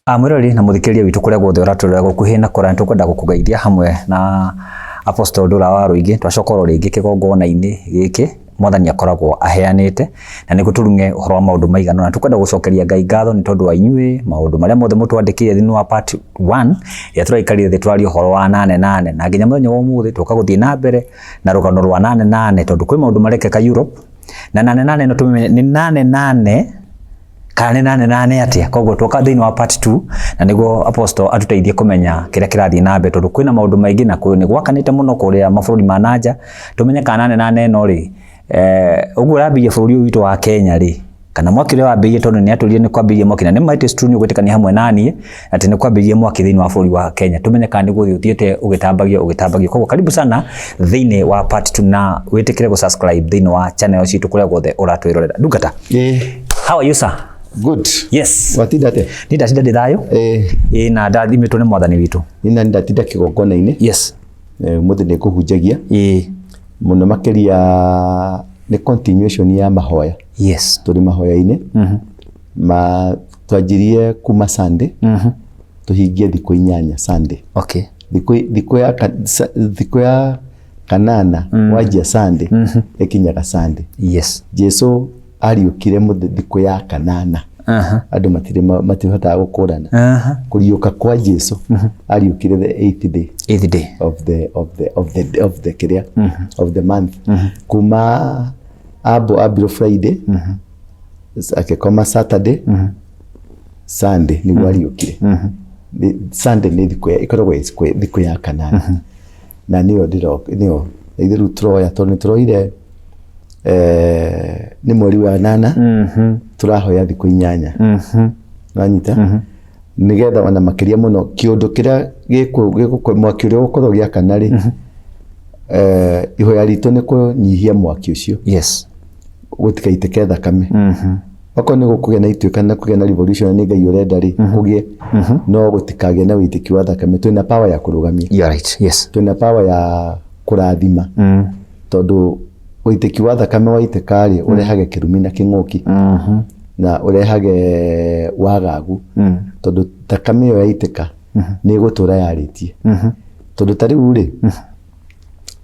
Mwĩroreri na mũthikĩrĩria witũ kũrĩa guothe ũratũrora gũkuhĩ na kũraya, tũkwenda gũkũgeithia hamwe na Apostle Ndũra wa Rũingĩ. Twacoka oro rĩngĩ kĩgongona-inĩ gĩkĩ Mwathani akoragwo aheanĩte, na nĩguo tũrung'e ũhoro wa maũndũ maigana ũna. Tũkwenda gũcokeria Ngai ngatho nĩ tondũ wa inyuĩ, maũndũ marĩa mothe mũtwandĩkĩire thĩinĩ wa part 1 ĩrĩa tũraikarire thĩ tũraria ũhoro wa nane nane, na nginya mũthenya wa ũmũthĩ tũka gũthiĩ na mbere na rũgano rwa nane nane, tondũ kwĩ maũndũ marekĩka Europe na nane nane no tũmenye nĩ nane nane kana nĩ nane nane atĩa. Koguo twoka thĩinĩ wa part 2 na nĩguo Apostle atũteithie kũmenya kĩrĩa kĩrathiĩ na mbere, tondũ kwĩna maũndũ maingĩ na nĩ gwakanĩte mũno kũrĩa mabũrũri ma nanja. Tũmenye kana nane nane ĩno rĩ, ũguo ũrambĩrĩria bũrũri ũyũ witũ wa Kenya rĩ, kana mwaki ũrĩa wambĩrĩirie, tondũ nĩ atwĩrire nĩ kwambĩrĩirie mwaki, na nĩ ma it is true, nĩ ũgwĩtĩkania hamwe na niĩ atĩ nĩ kwambĩrĩirie mwaki thĩinĩ wa bũrũri wa Kenya. Tũmenye kana nĩ gũthiĩ ũthiĩte ũgĩtambagio ũgĩtambagio. Koguo karibu sana thĩinĩ wa part 2 na wĩtĩkĩre gũ-subscribe thĩinĩ wa channel citũ kũrĩa guothe ũratwĩrorera. Ndungata. How are you, sir? Good. Yes. Watinda atĩa? Ni ndatinda ndĩ thayũ. Ĩĩ, na ndathimĩtwo nĩ Mwathani witũ. Niĩ nani ndatinda kĩgongona-inĩ. Ũmũthĩ nĩ ngũhunjagia. Mũno makĩria nĩ continuation ya mahoya. Tũrĩ mahoya-inĩ. Ma twanjirie kuma Sunday. Tũhingie thikũ 8 Sunday. Thikũ thikũ ya thikũ ya kanana wanjia Sunday ĩkinyaga Sunday. Jesu ariũkire thikũ ya kanana. Andũ matirĩ matihotaga gũkũrana. Kũriũka kwa Jesu ariũkire the eighth day. Eighth day. Of the of the of the of the kĩrĩa of the month. Kuma ambo ambirwo Friday, akĩkoma Saturday, Sunday nĩguo ariũkire. Sunday nĩ thikũ ya ĩkoragwo ĩ thikũ ya kanana. Na nĩyo ndĩro nĩyo ithuĩ rĩu tũroya tondũ nĩ tũroire nĩ mweri wa nana, tũrahoya thikũ 8. Wanyita? Nĩgetha ona makĩria mũno kĩũndũ kĩrĩa gĩkũ mwaki ũrĩa ũgũkorwo ũgĩakana rĩ, ihoya ritũ nĩ kũnyihia mwaki ũcio. Gũtikaitĩke thakame. Okorwo nĩ gũkũgĩa na ituĩka na kũgĩa na revolution nĩ Ngai ũrenda rĩ, kũgĩe. No gũtikagĩe na wĩitĩki wa thakame. Twĩna power ya kũrũgamia. You are right. Yes. Twĩna power ya kũrathima. Tondũ ũitĩki wa thakame waitĩka rĩ, ũrehage kĩrumi na kĩng'ũki. Na ũrehage wagagu. Tondũ thakame ĩyo yaitĩka nĩ ĩgũtũra yarĩtie. Tondũ ta rĩu rĩ,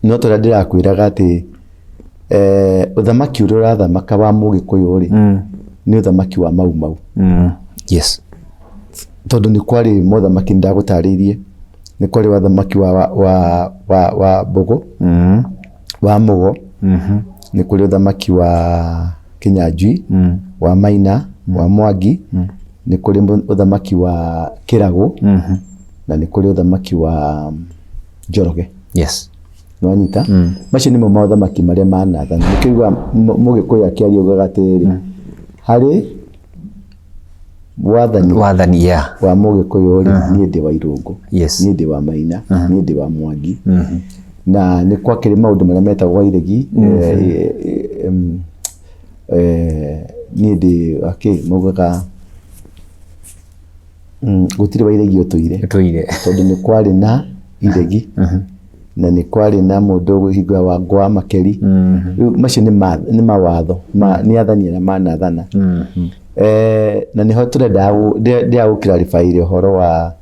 no tũrĩa ndĩrakwĩraga atĩ ũthamaki ũrĩa ũrathamaka wa Mũgĩkũyũ rĩ, nĩ ũthamaki wa Mau Mau. Tondũ nĩ kwarĩ mothamaki ndagũtarĩirie, nĩ kwarĩ wathamaki wa Mbũgũ, wa Mũgo, nĩ kũrĩ ũthamaki wa Kĩnyanjui, wa Maina, wa Mwangi, nĩ kũrĩ ũthamaki wa Kĩragũ, na nĩ kũrĩ ũthamaki wa Njoroge. Nĩwanyita? Macio nĩmo mothamaki marĩa manathana. Nĩkĩo ũiguaga Mũgĩkũyũ akĩaria augaga atĩrĩrĩ, harĩ wathani Wathani, yeah. wa Mũgĩkũyũ rĩ, niĩ ndĩ wa Irũngũ, niĩ ndĩ wa Maina, niĩ ndĩ wa Mwangi. Na nĩ gwakĩrĩ maũndũ marĩa metagwo Wairegi, niĩ ndĩ wa kĩ, maugaga gũtirĩ Wairegi ũtũire. Ũtũire. Tondũ nĩ kwarĩ na iregi, na nĩ kwarĩ na mũndũ hingo wa Ngwa Makeri. Rĩu macio nĩ mawatho, nĩ athani arĩa manathana. Na nĩho tũrenda ndĩrenda gũ clarify ũhoro wa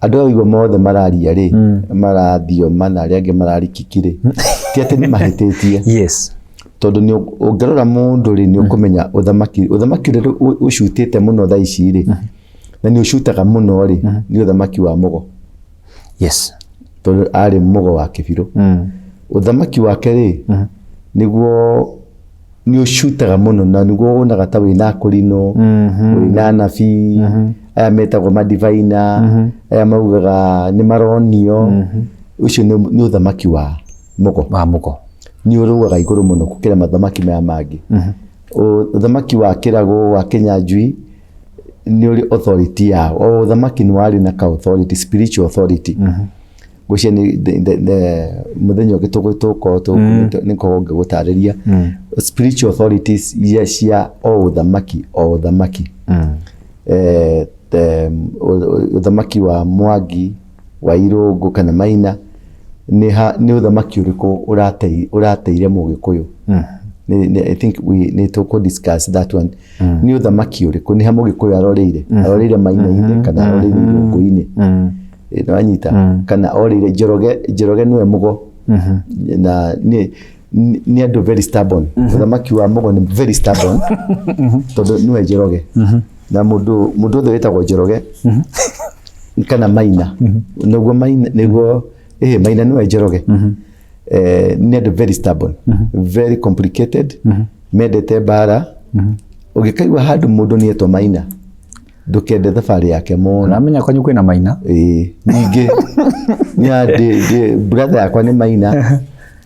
andũ aya ũguo mothe mararia rĩ, marathioma na arĩa angĩ mararikiki rĩ, ti atĩ nĩ mahĩtĩtie. Tondũ nĩ ũngĩrora mũndũ rĩ, nĩ ũkũmenya ũthamaki ũrĩa ũcutĩte mũno thaa ici rĩ, na nĩ ũcutaga mũno rĩ, nĩ ũthamaki wa Mũgo. Tondũ arĩ Mũgo wa Kĩbirũ. Ũthamaki wake rĩ, nĩguo nĩ ũcutaga mũno na nĩguo wonaga ta wĩna akũrinũ, wĩna anabii, aya metagwo madivaina, aya maugaga nĩ maronio. Ũcio nĩ ũthamaki wa Mũgo. Wa Mũgo. Nĩ ũrũgaga igũrũ mũno gũkĩra mathamaki maya mangĩ. Ũthamaki wa Kĩragũ, wa Kĩnyanjui, nĩ ũrĩ authority yao. O ũthamaki nĩ warĩ na ka authority, spiritual authority. Ngwĩciria nĩ mũthenya ũngĩ tũgũkorwo nĩngũkorwo ngĩgũtarĩria spiritual authorities iria cia o ũthamaki o ũthamaki. Ũthamaki wa Mwangi, wa Irũngũ kana Maina, nĩ ũthamaki ũrĩkũ ũrateire Mũgĩkũyũ? I think we nĩ tũkũ discuss that one. Nĩ ũthamaki ũrĩkũ, nĩ ha Mũgĩkũyũ aroreire? Aroreire Maina-inĩ kana aroreire Irũngũ-inĩ? Nĩwanyita? Kana orĩire Njoroge? Njoroge nĩwe Mũgo, na nĩ andũ very stubborn. Ũthamaki wa Mũgo nĩ very stubborn tondũ nĩwe Njoroge, na mũndũ wothe wĩtagwo Njoroge kana Maina, nĩguo Maina, nĩguo Maina nĩwe Njoroge. Nĩ andũ very stubborn, very complicated, mendete mbara. Ũngĩkaigua handũ mũndũ nĩ etwo Maina, ndũkende thabarĩ yake mũno. Namenya kwanyu kwĩna Maina. Ĩĩ, ningĩ nya ndĩ brother yakwa nĩ Maina,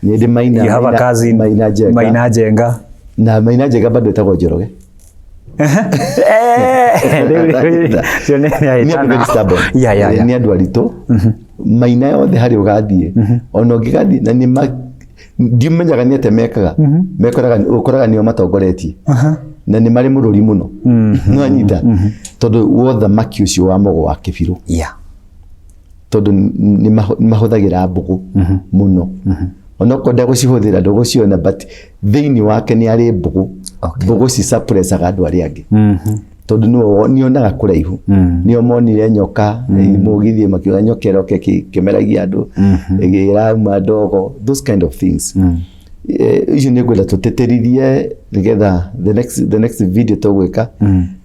nĩ ndĩ Maina. You have a cousin. Maina Njenga. Maina Njenga. Na Maina Njenga bado etagwo Njoroge. Nĩ andũ very stubborn. Nĩ andũ aritũ Maina yothe harĩa ũgathiĩ, ona ũngĩgathiĩ na nĩ ndimenyaga nĩ atĩa mekaga, mekoraga ũkoraga nĩo matongoretie na nĩ marĩ mũrũri mũno, nĩwanyita? Tondũ wothamaki ũcio wa Mũgo wa Kĩbirũ, tondũ nĩ mahũthagĩra mbũgũ mũno, onokorwo ndegũcihũthĩra ndũgũciona, but thĩinĩ wake nĩ arĩ mbũgũ. Mbũgũ ci suppressaga andũ arĩa angĩ tondũ nĩonaga kũraihu. Nĩo monire nyoka mũgithi, makiuga nyoka ĩroka ĩkĩmeragia andũ, ĩrauma ndogo, those kind of things. Icio nĩ ngwenda tũtĩtĩrithie nĩgetha the next video tũgwĩka,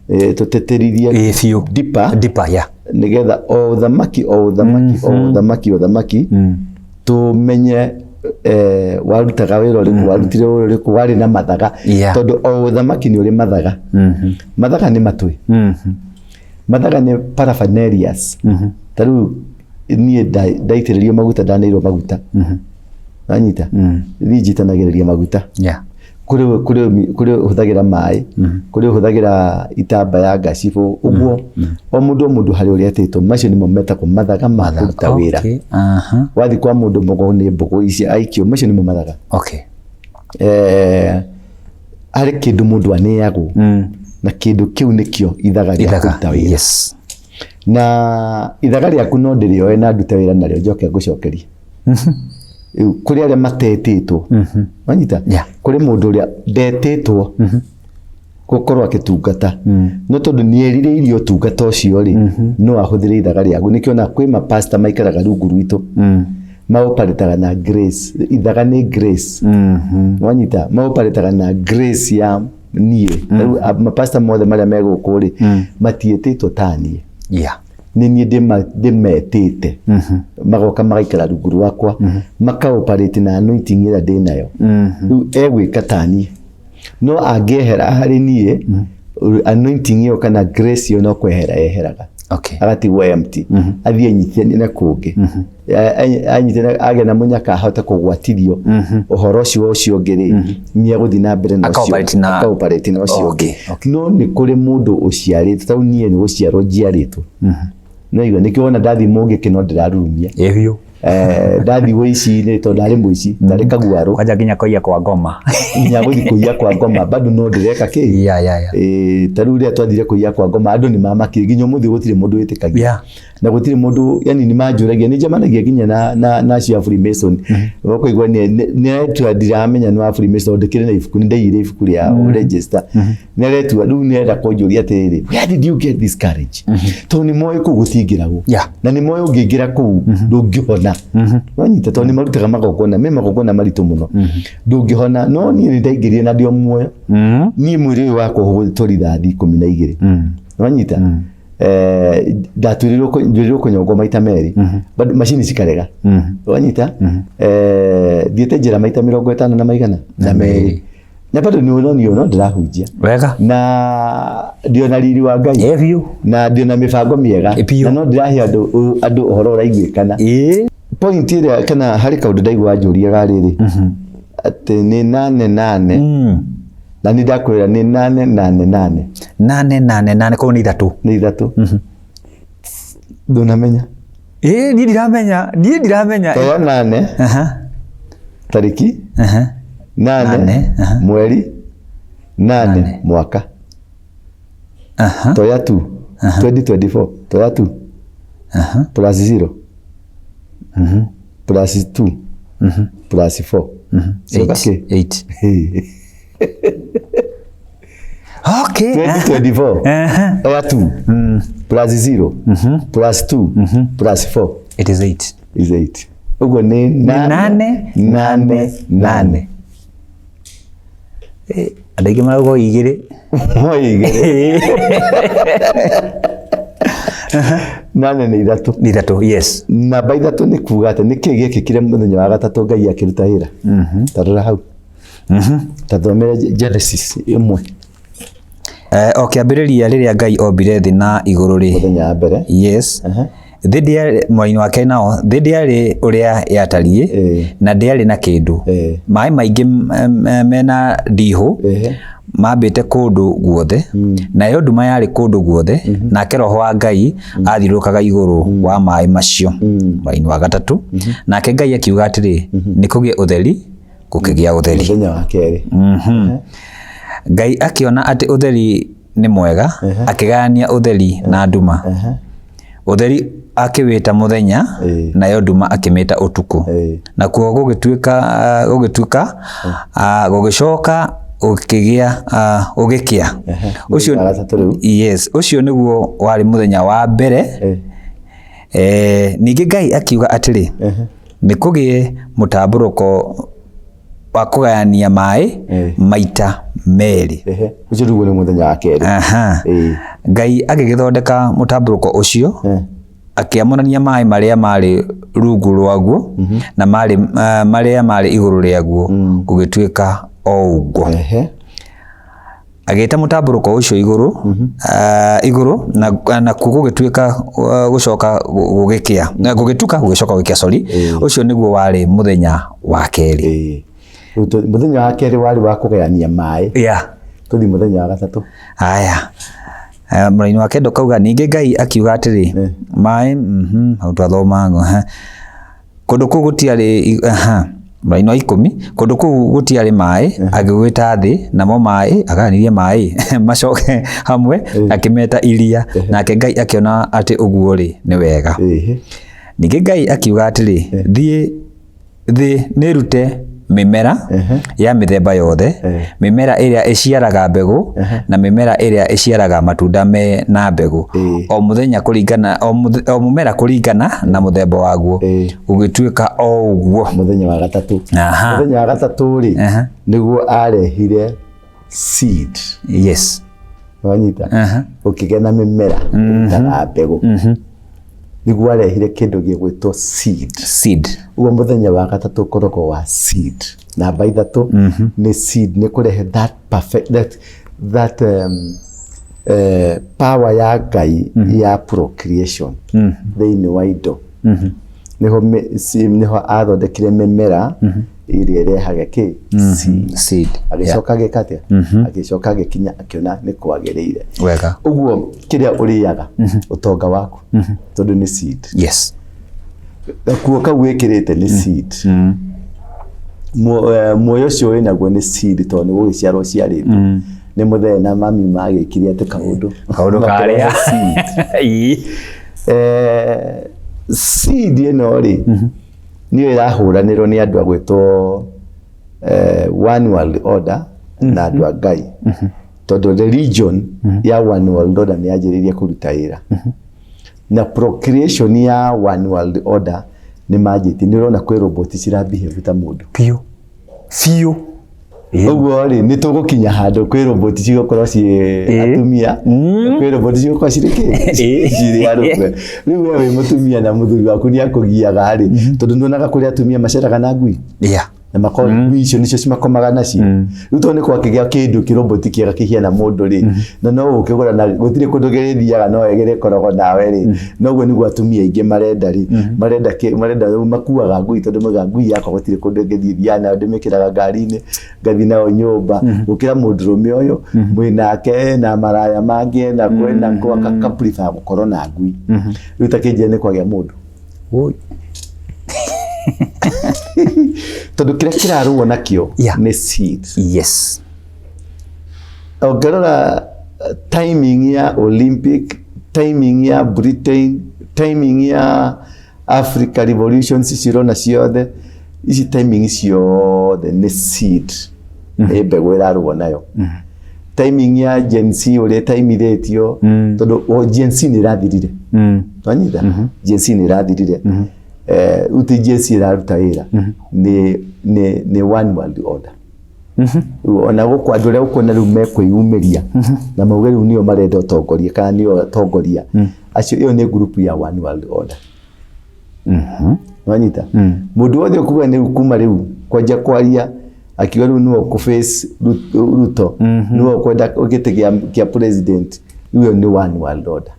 tũtĩtĩrithie Ĩĩ biũ. deeper. Deeper, yeah. Nĩgetha o ũthamaki, o ũthamaki, o ũthamaki, o ũthamaki, tũmenye warutaga wĩra ũrĩkũ, warutire wĩra ũrĩkũ, warĩ na mathaga, tondũ o ũthamaki nĩ ũrĩ mathaga. Mathaga nĩ matwĩ, mathaga nĩ paraphernalias. Ta rĩu niĩ ndaitĩrĩrio maguta, ndaneirwo maguta, wanyita? Niĩ njitanagĩrĩria maguta. Kũrĩ ũhũthagĩra maĩ, kũrĩ ũhũthagĩra itambaya, ngacibũ, ũguo. O mũndũ, o mũndũ harĩ ũrĩa etĩtwo. Macio nĩmo metagwo mathaga ma kũruta wĩra. Wathiĩ kwa mũndũ mũgo nĩ mbũgũ ici aikio, macio nĩmo mathaga. Harĩ kĩndũ mũndũ aneagwo, na kĩndũ kĩu nĩkĩo ithaga rĩa kũruta wĩra. Na ithaga rĩaku no ndĩrĩoe na ndute wĩra narĩo, njoke ngũcokerie. Rĩu kũrĩ arĩa matetĩtwo, wanyita? Kũrĩ mũndũ ũrĩa ndetĩtwo gũkorwo agĩtungata, no tondũ nĩ erirĩirie ũtungata ũcio rĩ, no ahũthĩre ithaga rĩaku. Nĩkĩo ona kwĩ mapasta maikaraga rungu rwitũ, maoparĩtaga na grace. Ithaga nĩ grace, wanyita? Maoparĩtaga na grace ya niĩ. Rĩu mapasta mothe marĩa me gũkũ rĩ, matiĩtĩtwo ta niĩ. Nĩ niĩ ndĩmetĩte, magoka magaikara rungu rwakwa, makaoperate na anointing ĩrĩa ndĩ nayo. Rĩu egwĩka ta niĩ, no angĩehera harĩ niĩ, anointing ĩyo kana grace ĩyo no kwehera yeheraga, agatigwo empty, athiĩ anyitithanie na kũngĩ. Anyitithania agĩa na mũnyaka, ahote kũgwatithio ũhoro ũcio wa ũcio ũngĩ rĩ, nĩ egũthiĩ na mbere na ũcio. Aka-operate Aka-operate na ũcio ũngĩ. No nĩ kũrĩ mũndũ ũciarĩtwo, tondũ niĩ nĩ gũciarwo njiarĩtwo, no igua nĩkĩo wona ndathiĩ mũngĩkĩ no ndĩrarurumia. Ĩ biũ. Ndathiĩ ũici-inĩ, tondũ ndarĩ mũici, ndarĩ kaguarũ. Kwanja nginya kũiya kwa ngoma. Nginya gũthiĩ kũiya kwa ngoma bado no ndĩreka kĩ. Ta rĩu rĩrĩa twathire kũiya kwa ngoma, andũ nĩ mamakire, nginya ũmũthĩ gũtirĩ mũndũ wĩtĩkagia. Na gũtirĩ mũndũ, yani nĩ manjũragia, nĩ njemanagia nginya na acio a Freemason, ũkaigua nĩ aretua, ndiramenya nĩ wa Freemason, ndĩkĩrĩ na ibuku, nĩ ndaiyire ibuku rĩa register, nĩ aretua rĩu nĩ arenda kũnjũria atĩrĩrĩ, "Where did you get this courage?" Tondũ nĩ moĩ kũu gũtingĩragwo. Na nĩ moĩ ũngĩingĩra kũu ndũngĩhona, wanyita? Tondũ nĩ marutaga magongona, me magongona maritũ mũno, ndũngĩhona. No niĩ nĩ ndaingĩrire na ndĩ o muoyo. Niĩ mwĩrĩ ũyũ wakwa ũhũrĩtwo rithathi 12, wanyita? Ndatuĩrĩirwo nduĩrĩirwo kũnyongwo maita merĩ, bado macini cikarega, wanyita? Thiĩte njĩra maita 50 na maigana na merĩ, na bado nĩ ũronio no ndĩrahunjia. Na ndĩona riri wa Ngai. Ĩ biũ. Na ndĩona mĩbango mĩega. Ĩ biũ. Na no ndĩrahe andũ ũhoro ũraiguĩkana. Point ĩrĩa kana harĩ kaũndũ ndaigua njũriaga rĩrĩ, atĩ nĩ nane nane, na nĩ ndakwĩra nĩ nane nane nane. Nane nane nane, koguo nĩ ithatũ. Nĩ ithatũ. Ndũnamenya? Ĩ, niĩ ndiramenya, niĩ ndiramenya. Toya nane, tarĩki nane, Nane, aha. mweri nane, Nane. mwaka. Toya tu 2024, toya tu plus 0 plus 2 plus 4. Eight. Kĩ? Eight. Okay. 2024. Oya 2 plus 0 plus 2 plus 4 It is 8. Is 8. Ũguo nĩ nane 8 8 8. Andũ aingĩ marauga o igĩrĩ. Mo igĩrĩ. 8 nĩ 3. Nĩ 3, yes. Namba 3 nĩ kuga atĩ nĩ kĩĩ gĩekĩkire mũthenya wa gatatũ Ngai akĩruta wĩra. Ta rora hau. Ta thomere Genesis 1. O kĩambĩrĩria rĩrĩa Ngai ombire thĩ na igũrũ rĩ. Mũthenya wa mbere. Yes. Thĩ ndĩarĩ, mwena wa kerĩ nao, thĩ ndĩarĩ ũrĩa yatariĩ na ndĩarĩ na kĩndũ. Maĩ maingĩ mena ndihũ mambĩte kũndũ guothe, nayo nduma yarĩ kũndũ guothe, nake Roho wa Ngai athiũrũrũkaga igũrũ wa maĩ macio. Mwena wa gatatũ, nake Ngai akiuga atĩrĩ, nĩ kũgĩe ũtheri, gũkĩgĩa ũtheri. Mũthenya wa kerĩ. Ngai akĩona atĩ ũtheri nĩ mwega, akĩgayania ũtheri na nduma. Ũtheri akĩwĩta mũthenya, nayo nduma akĩmĩta ũtukũ. Nakuo gũgĩtuĩka, gũgĩtuka, gũgĩcoka gũkĩgĩa, gũgĩkĩa. Ũcio, Mũthenya wa gatatũ rĩu. Yes, ũcio nĩguo warĩ mũthenya wa mbere. Ningĩ Ngai akiuga atĩrĩ, nĩ kũgĩe mũtambũrũko wa kũgayania maĩ maita merĩ. Ũcio nĩguo nĩ mũthenya wa kerĩ. Ngai agĩgĩthondeka mũtambũrũko ũcio, akĩamũrania maĩ marĩa marĩ rungu rwaguo na marĩa marĩ igũrũ rĩaguo, gũgĩtuĩka o ũguo. Agĩta mũtambũrũko ũcio igũrũ, igũrũ nakuo gũgĩtuĩka, gũcoka gũgĩkĩa, gũgĩtuka gũgĩcoka gũgĩkĩa, sorry. Ũcio nĩguo warĩ mũthenya wa kerĩ. Mũthenya wa kerĩ warĩ wa kũgayania maĩ. Tũthiĩ mũthenya wa gatatũ. Haya. Mũraini wa kenda ũkauga ningĩ Ngai akiuga atĩrĩ, maĩ, hau twathoma, kũndũ kũu gũtiarĩ, mũraini wa 10, kũndũ kũu gũtiarĩ maĩ, agĩgwĩta thĩ, namo maĩ, agayanirie maĩ, macoke hamwe, akĩmeta iria, nake Ngai akĩona atĩ ũguo rĩ, nĩ wega. Ningĩ Ngai akiuga atĩrĩ, thiĩ thĩ nĩrute mĩmera ya mĩthemba yothe, mĩmera ĩrĩa ĩciaraga mbegũ na mĩmera ĩrĩa ĩciaraga matunda me na mbegũ, o mũthenya kũringana, o mũmera kũringana na mũthemba waguo, gũgĩtuĩka o ũguo. Mũthenya wa gatatũ. Mũthenya wa gatatũ rĩ, nĩguo arehire seed. Yes. Wanyita? Ũkĩgĩa na mĩmera ĩrutaga mbegũ. Nĩguo arehire kĩndũ gĩgwĩtwo seed. Seed. Ũguo mũthenya wa gatatũ ũkoragwo wa seed. Namba 3 nĩ seed, nĩ kũrehe that perfect, that power ya Ngai ya procreation thĩinĩ wa indo. Nĩho nĩho athondekire mĩmera ĩrĩa ĩrehaga kĩ? Seed. Seed. Agĩcoka agĩka atĩa? Agĩcoka agĩkinya akĩona nĩ kwagĩrĩire. Wega. Ũguo kĩrĩa ũrĩaga ũtonga waku tondũ nĩ seed. Yes. Gakuo kau wĩkĩrĩte nĩ seed. Muoyo ũcio wĩnaguo nĩ seed tondũ nĩ gũgĩciarwo ũciarĩtwo. Nĩ mũthee na mami magĩkire atĩ kaũndũ. Kaũndũ karĩa. Seed. Seed ĩno rĩ, nĩyo ĩrahũranĩrwo nĩ andũ a gwĩtwo One World Order na andũ a Ngai. Tondũ religion ya One World Order nĩ yanjĩrĩirie kũruta wĩra. Na procreation ya One World Order nĩ manjĩtie, nĩ ũrona kwĩ robot cira behave ta mũndũ. Biũ. Biũ. Ũguo rĩ, nĩ tũgũkinya handũ kwĩ robot cigũkorwo ciĩ atumia, kwĩ robot cigũkorwo cirĩ kĩ? Cirĩ arũme. Rĩu we wĩ mũtumia na mũthuri waku nĩ akũgiaga rĩ, tondũ nĩwonaga kũrĩ atumia maceraga na ngui. Na makorwo ngui icio nĩcio cimakomaga nacio. Rĩu tondũ nĩ kwakĩgĩa kĩndũ kĩroboti kĩega kĩhiana mũndũ rĩ, na no ũkĩgũra na gũtirĩ kũndũ kĩrĩthiaga no gĩrĩkoragwo nawe rĩ, noguo nĩguo atumia aingĩ marenda rĩ, marenda kĩ, marenda rĩu makuaga ngui tondũ maugaga ngui yakwa gũtirĩ kũndũ ĩngĩthiĩ, thiaga nayo ndĩmĩkĩraga ngari-inĩ, ngathiĩ nayo nyũmba, gũkĩra mũndũrũme ũyũ, mwĩnake na maraya mangĩ na kwĩna kũ, aka prefer gũkorwo na ngui. Rĩu ta kĩnjĩre nĩ kwagĩa mũndũ. Oi. Tondũ kĩrĩa kĩrarũo nakĩo nĩ seed. Yes. Ũngĩrora timing ya Olympic, timing ya Britain, timing ya Africa revolutions ici ũrona ciothe, ici timing ciothe nĩ seed. Nĩ mbegũ ĩrarũo nayo. Timing ya Gen Z ũrĩa ĩtaimithĩtio, tondũ o Gen Z nĩ ĩrathirire. Wanyita? Gen Z nĩ ĩrathirire. Rĩu ti Gen Z ĩraruta wĩra, nĩ one world order. Rĩu ona gũkũ andũ arĩa ũkuona rĩu mekwĩyumĩria na mauge rĩu nĩo marenda ũtongoria kana nĩo atongoria acio, ĩyo nĩ group ya one world order. Wanyita? Mũndũ wothe ũkuga nĩ kuma rĩu kwanjia kwaria akiuga rĩu nĩwe ũkũface Ruto, nĩwe ũkwenda gĩtĩ kĩa president, rĩu ĩyo nĩ one world order.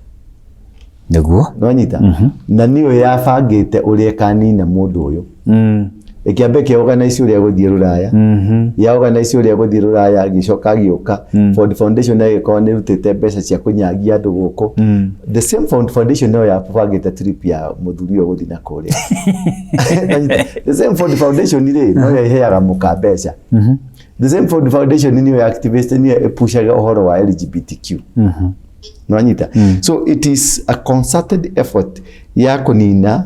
Nwanyita? Na nĩyo yabangĩte ũrĩa ĩkanina mũndũ ũyũ. Ĩkĩamba ĩkĩ organize ũrĩa gũthiĩ rũraya, ya organize ũrĩa gũthiĩ rũraya, agĩcoka agĩũka. Ford Foundation ĩgĩkorwo nĩ ĩrutĩte mbeca cia kũnyagia andũ gũkũ. The same Ford Foundation nĩyo yabangĩte trip ya mũthuri ũyũ gũthiĩ na kũrĩa. Nwanyita? The same Ford Foundation rĩ, noyo ĩheaga mũka mbeca. The same Ford Foundation nĩyo ya activist, nĩyo ĩpushaga ũhoro wa LGBTQ. Nwanyita? So it is a concerted effort ya kũnina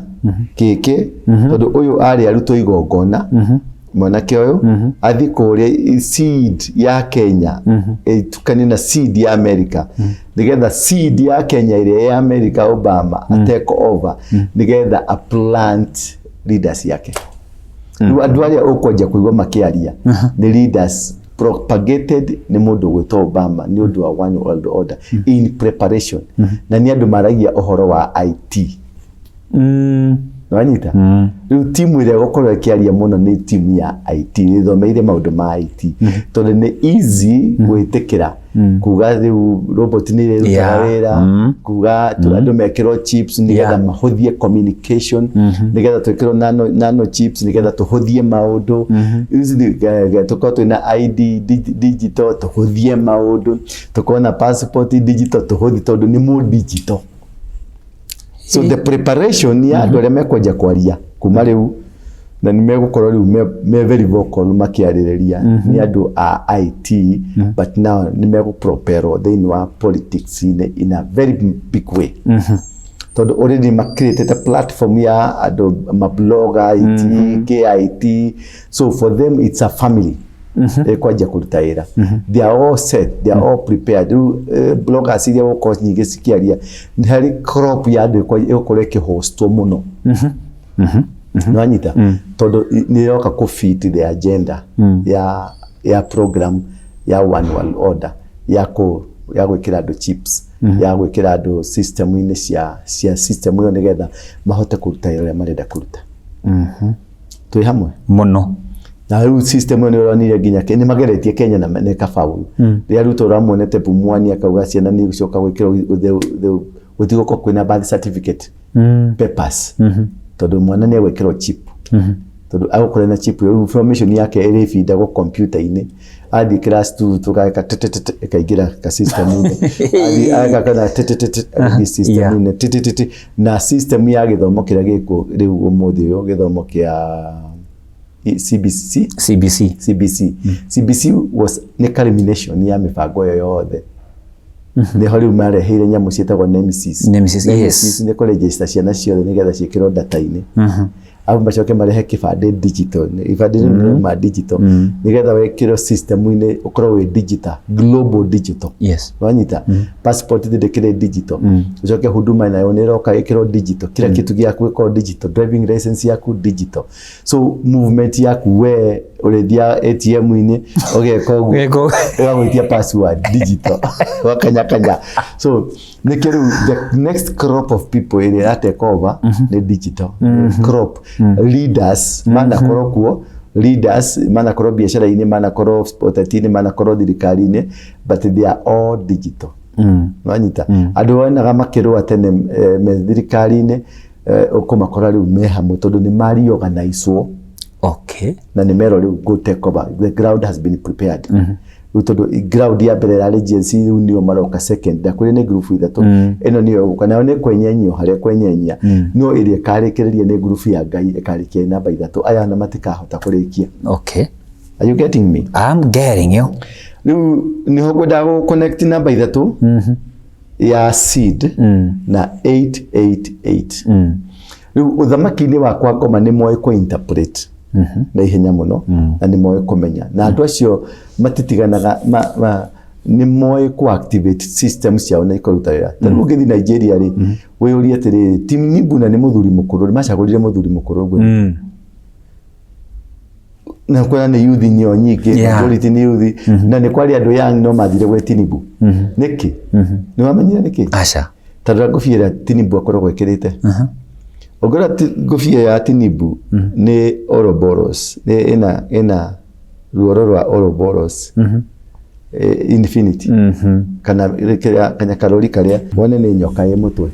kĩkĩ, tondũ ũyũ arĩ arutwo igongona, mwanake ũyũ athiĩ kũrĩa, seed ya Kenya ĩtukanie na seed ya America, nĩgetha seed ya Kenya ĩrĩa ya America, Obama take over, nĩgetha a plant leaders yake. Rĩu andũ arĩa ũkwanjia kũigua makĩaria nĩ leaders propagated nĩ mũndũ ũgwĩtwo Obama nĩ ũndũ wa one world order in preparation, na nĩ andũ maragia ũhoro wa IT. Wanyita? Rĩu timu ĩrĩa ĩgũkorwo ĩkĩaria mũno nĩ timu ya IT, ĩthomeire maũndũ ma IT, tondũ nĩ easy gwĩtĩkĩra kuga rĩu robot nĩ ĩrĩrutaga wĩra, kuga andũ mekĩrwo chips nĩgetha mahũthie communication, nĩgetha twĩkĩrwo nano chips nĩgetha tũhũthie maũndũ. Ici tũkorwo twĩna ID digital tũhũthie maũndũ, tũkorwo na passport digital tũhũthie, tondũ nĩ mũ digital. So the preparation ya andũ arĩa mekwenja kwaria kuma rĩu na nĩ megũkorwo rĩu me very vocal makĩarĩrĩria nĩ andũ a IT, but now nĩ megũpropelwo thĩinĩ wa politics in a very big way, tondũ already makĩrĩtĩte platform ya andũ mablogger IT, KIT. So for them it's a family ĩkwanjia kũruta wĩra. They are all set, they are all prepared. Rĩu bloggers iria gũkorwo nyingĩ cikĩaria, nĩ harĩ crop ya andũ ĩgũkorwo ĩkĩhostwo mũno. Nĩwanyita? Tondũ nĩ ĩroka kũ fit the agenda ya program ya one world order, ya gwĩkĩra andũ chips, ya gwĩkĩra andũ system-inĩ cia system ĩyo, nĩgetha mahote kũruta wĩra ũrĩa marenda kũruta. Twĩ hamwe? Mũno. Na rĩu system ĩyo nĩ ũronire nginya nĩ mageretie Kenya na nĩ kabaũ. Rĩrĩa Ruto ũramuonete Pumwani akauga ciana nĩ igũcoka gwĩkĩrwo, gũtigũkorwo kwĩna birth certificate papers, tondũ mwana nĩ egwĩkĩrwo chip, tondũ agũkorwo na chip ĩyo, information yake ĩrĩbindagwo computer-inĩ. Athiĩ class 2 tũgeka tĩtĩtĩtĩ, ĩkaingĩra ka system-inĩ. Athiĩ agaka tĩtĩtĩtĩ, agathiĩ system-inĩ tĩtĩtĩtĩ. Na system ya gĩthomo kĩrĩa gĩkuo rĩu ũmũthĩ ũyũ, gĩthomo kĩa CBC. CBC. CBC. CBC was nĩ culmination ya mĩbango ĩyo yothe. Nĩho rĩu mareheire nyamũ ciĩtagwo Nemesis. Nemesis, yes. Nĩ kũregister ciana ciothe nĩgetha ciĩkĩrwo data-inĩ. Arabu macoke marehe kĩbandĩ digital. Ibandĩ rĩu nĩ ma digital, nĩgetha wĩkĩrwo system-inĩ, ũkorwo wĩ digital, global digital. Wanyita? Passport ndĩkĩrĩ digital. Ũcoke huduma nayo nĩ ĩroka ĩkĩrwo digital. Kila kitu gĩaku gĩkorwo digital. Driving license yaku digital. So movement yaku, we ũrĩthiaga ATM-inĩ, ũgeka ũguo, Ũgeka ũguo. Ĩgagwĩtia password digital, wakanyakanya. So nĩkĩo rĩu the next crop of people ĩrĩa ĩra take over nĩ digital crop leaders. Manakorwo kuo leaders, manakorwo biacara-inĩ, manakorwo ũteti-inĩ, manakorwo thirikari-inĩ, but they are all digital. Wanyita? Andũ wonaga makĩrũa tene me thirikari-inĩ, ũkũmakora rĩu me hamwe, tondũ nĩ mariorganizwo na nĩ merwo rĩu go take over. The ground has been prepared rĩu, tondũ ground ya mbere ĩrarĩ Gen Z, rĩu nĩo maroka second. Ndakwĩrire nĩ group ithatũ. Ĩno nĩyo ĩgũka nayo nĩ kwenyenyio harĩa kwenyenya, no ĩrĩa ĩkarĩkĩrĩria nĩ group ya Ngai, ĩkarĩkia namba ithatũ. Aya na matikahota kũrĩkia. Are you getting me? I'm getting you. Rĩu nĩho ngwendaga gũ connect namba ithatũ ya seed na 888. Rĩu ũthamaki-inĩ wakwa ngoma nĩ moĩ kũ interpret. Na ihenya mũno, na nĩ moĩ kũmenya, na andũ acio matitiganaga nĩ moĩ kũ activate system ciao na ikaruta wĩra. Ta rĩu ũngĩthiĩ Nigeria rĩ, wĩyũrie atĩrĩrĩ, Tinubu na nĩ mũthuri mũkũrũ, nĩ macagũrire mũthuri mũkũrũ ũguo na kwĩna nĩ youth nyo nyingĩ, majority nĩ youth, na nĩ kwarĩ andũ young no mathire gwĩ Tinubu nĩkĩ? Nĩ wamenyire nĩkĩ? Aca. Tondũ ngũbia ĩrĩa Tinubu akoragwo ĩkĩrĩte, ũngĩrora ngũbia ya Tinubu nĩ Ouroboros, nĩ ĩna ruoro rwa Ouroboros, infinity, kana kĩrĩa kanyakarũri karĩa wone nĩ nyoka ĩ mũtwe.